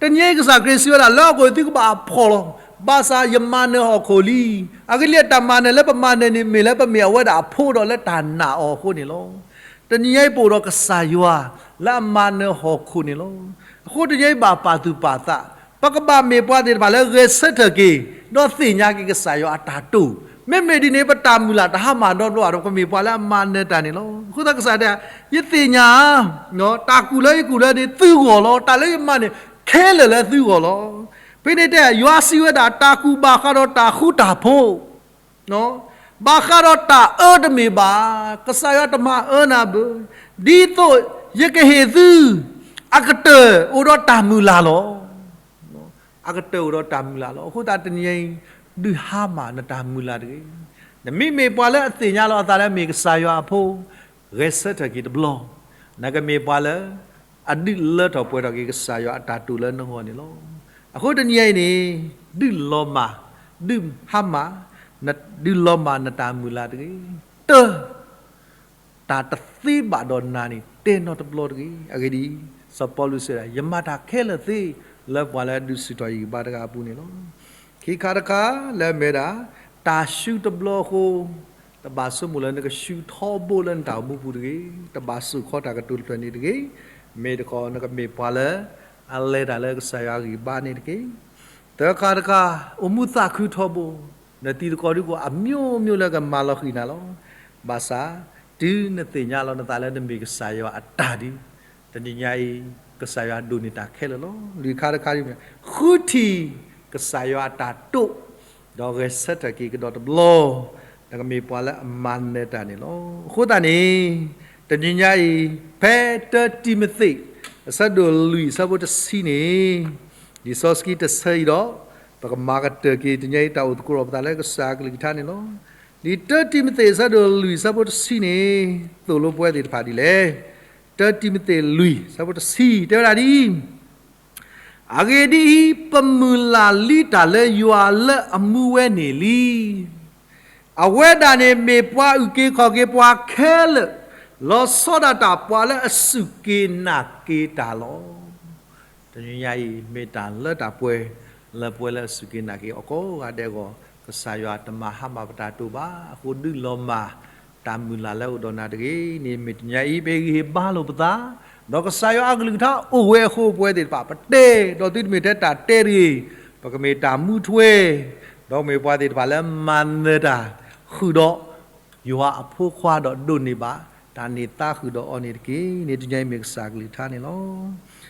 တနံၤညါအံၤကစၢ်ခရံာ်စံးဝဲဒၣ် လၢအဂီၢ်သုကဘၣ်ဖှီၣ်လီၤ, ဘၣ်ဆၣ်ယမၤနၢၤဟီၣ်ခိၣ်လံ. အဂ့ၢ်ဒ်အံၤ တၢ်မၤနၢၤလၢပမၤနၢၤန့ၣ် မ့ၢ်လၢပမ့ၢ်အဝဲဒၣ်အဖိဒီးလၢတၢ်နာ်အီၤအဃိန့ၣ်လီၤ. တနံၤညါအံၤပအိၣ်ဒီးကစၢ်ယွၤလၢအမၤနၢၤဟီၣ်ခိၣ်န့ၣ်လီၤ. အဃိတနံၤညါအံၤဘၣ်ပာ်သူၣ်ပာ်သး, ပကဘၣ်မ့ၢ်ပှၤသ့ၣ်တဖၣ်လၢဂဲၤဆၢထၢၣ်က့ၤ, ဒီးသ့ၣ်ညါက့ၤကစၢ်ယွၤအတၢ်တိာ်, မ့မ့ၢ်ဒ်န့ၣ် ပတၢ်မုၢ်လၢ်တဟါမၢ်နီတဘျီဘၣ်ဒီး ပမ့ၢ်ပှၤလၢအမၤနၢၤတၢ်န့ၣ်လီၤ. အဃိသတးကစၢ်တဲ, ယသ့ၣ်ညါ တၢ်ကူၣ်လၢယကူၣ်လၢန့ၣ်သုဂီၢ်လီၤ, တၢ်လၢယမၤန့ၣ်ခဲလၢာ်လၢသုဂီၢ်လီၤ. ဖဲန့ၣ်တဲ ယွၤစံးဝဲဒၣ် တၢ်ကူၣ်ဘၣ်ဃးဒီးတၢ်ဃူတၢ်ဖိး, ဘၣ်ဃးဒီးတၢ်အၢတမ့ၢ်ဘၣ်, ကစၢ်ယွၤတမၤအၢနၤဘၣ်, ဒ်သိးယကဟ့ၣ်သု အကတၢၢ်အိၣ်ဒီးတၢ်မုၢ်လၢ်လီၤ. အကတၢၢ်အိၣ်ဒီးတၢ်မုၢ်လၢ်လီၤ. အဃိသတးတနံၤညါအံၤ ဒုးဟါမၢ်နတၢ်မုၢ်လၢ်တဂ့ၤ. နမ့မ့ၢ်ပှၤလၢအသ့ၣ်ညါလီၤအသးလၢမ့ၢ်ကစၢ်ယွၤအဖိ, ဂဲၤဆၢထၢၣ်က့ၤတဘျီ, နကမ့ၢ်ပှၤလၢ အဒုးလၢထီၣ်ပှဲၤထီၣ်က့ၤကစၢ်ယွၤအတၢ်တိာ်လၢနဂီၢ်န့ၣ်လီၤ. အဃိတနံၤညါအံၤန့ၣ်, ဒုးလီၤမၢ်, ဒုးဟါမၢ်, ဒုးလီၤမၢ်နတၢ်မုၢ်လၢ်တဂ့ၤ. တၢ်, တၢ်တသ့ဘၣ်ဒီးနၤန့ၣ် တဲနီတဘျီတဂ့ၤ. အဂ့ၢ်ဒ်အံၤ, စီၤပီလူးစံးဝဲဒၣ် ယမၤတၢ်ခဲလၢာ်သ့ လၢပှၤလၢအဒုးဆူၣ်ထီၣ်ယဂံၢ်ဘါတဂၤအပူၤန့ၣ်လီၤ. ခံခါတခါလၢအမ့ၢ်ဝဲဒၣ်, တၢ်ဆူတဘျီအဃိ, တဘၣ်ဆိကမိၣ်လၢနကဆူထီဘိလၢနတၢ်အိၣ်မူပူၤတဂ့ၤ. တဘၣ်စိာ်ခီတၢ်ကတိၤတဖျၢၣ်န့ၣ်တဂ့ၤ. မ့ၢ်တခီနကမ့ၢ်ပှၤလၢ အလဲၤတၢ်လၢကစၢ်ယွၤဂံၢ်ဘါန့ၣ်တက့ၢ်. သၢခါတခါ, အိၣ်မူသးခုထီဘိ, နတံၤသကိးဒ်ကီးအမျိုးမျိုးလၢကမၤလီၤဃံၤနၤလီၤ. ဘၣ်ဆၣ်, တုၤနသ့ၣ်ညါလီၤနသးလၢနမ့ၢ်ကစၢ်ယွၤအတၢ်ဒီး, တနံၤညါအံၤ, ကစၢ်ယွၤဒိးန့ၢ်တၢ်ခဲလၢာ်လီၤ. လွံၢ်ခါတခါ, ဃုထံၣ်ကစၢ်ယွၤအတၢ်တိာ်, ဒီးဂဲၤဆၢထၢၣ်က့ၤကဒီးတဘျီ, နကမ့ၢ်ပှၤလၢအမၤနၢၤတၢ်န့ၣ်လီၤ. အဃိသတးန့ၣ်, တနံၤညါအံၤ, ဖဲတၢတံၤမသ့း, အဆၢဒိၣ်လွံၢ်အဆၢဖိတဆံန့ၣ်, လံာ်စီဆှံတဆၢအံၤဒီး, ပကမၤကတၢၢ်က့ၤတနံၤညါအံၤ တၢ်အိၣ်သကိးဒီးပသးလၢကစၢ်အကလုၢ်ကထါန့ၣ်လီၤ. လံာ်တၢတံၤမသ့းအဆၢဒိၣ်လွံၢ်အဆၢဖိတဆံန့ၣ်, သိၣ်လိပဝဲသ့ၣ်တဖၣ်ဒ်လဲၣ်. တၢတံၤမသ့းလွံၢ်အဆၢဖိတဆံ တဲဝဲဒၣ်ဒ်အံၤ, အဂ့ၢ်ဒ်အံၤ, ပမုၢ်လၢ်လံတၢ်လၢယွၤလၢအမူဝဲန့ၣ်လံ. အဝဲဒၣ်န့ၣ်မ့ၢ်ပှၤအုၣ်က့ၤခီၣ်က့ၤပှၤခဲလၢာ်, လီၤဆီဒၣ်တၢ်ပှၤလၢအစူၢ်က့ၤနာ်က့ၤတၢ်လီၤ. တနံၤညါအံၤ မ့ၢ်တၢ်လၢတၢ်ပှဲၤ လၢပှဲၤလၢအစူၢ်က့ၤနာ်က့ၤအီၤကိးဂၤဒဲးအဂီၢ်, ကစၢ်ယွၤတမၤဟါမၢ်ပတၢ်တိာ်ဘၣ်. အဃိဒုးလီၤမၢ် တၢ်မုၢ်လၢ်လၢအအိၣ်ဒီးနၤတဂ့ၤန့ၣ် မ့ၢ်တနံၤညါအံၤ ပဟ့ၣ်ဂံၢ်ဟ့ၣ်ဘါလိာ်ပသး, ဒီးကစၢ်ယွၤအကလုၢ်ကထါအိၣ်ဝဲအဃိ ပဝဲသ့ၣ်တဖၣ် ပတဲ, ဒီးသုတမ့ၢ်ထဲတၢ်တဲတဂ့ၤ, ပကမ့ၢ်တၢ်မူထွဲ, ဒီးမ့ၢ်ပှၤသ့ၣ်တဖၣ်လၢမၤနၢၤတၢ်, ဃုာ်ဒီး ယွၤအဖိခွါဒီးဒိးန့ၢ်ဘၣ် တၢ်န့ၢ်သါဃုာ်ဒီးအီၤန့ၣ်တက့ၢ်. န့ၣ်တနံၤညါအံၤမ့ၢ်ကစၢ်အကလုၢ်ကထါန့ၣ်လီၤ.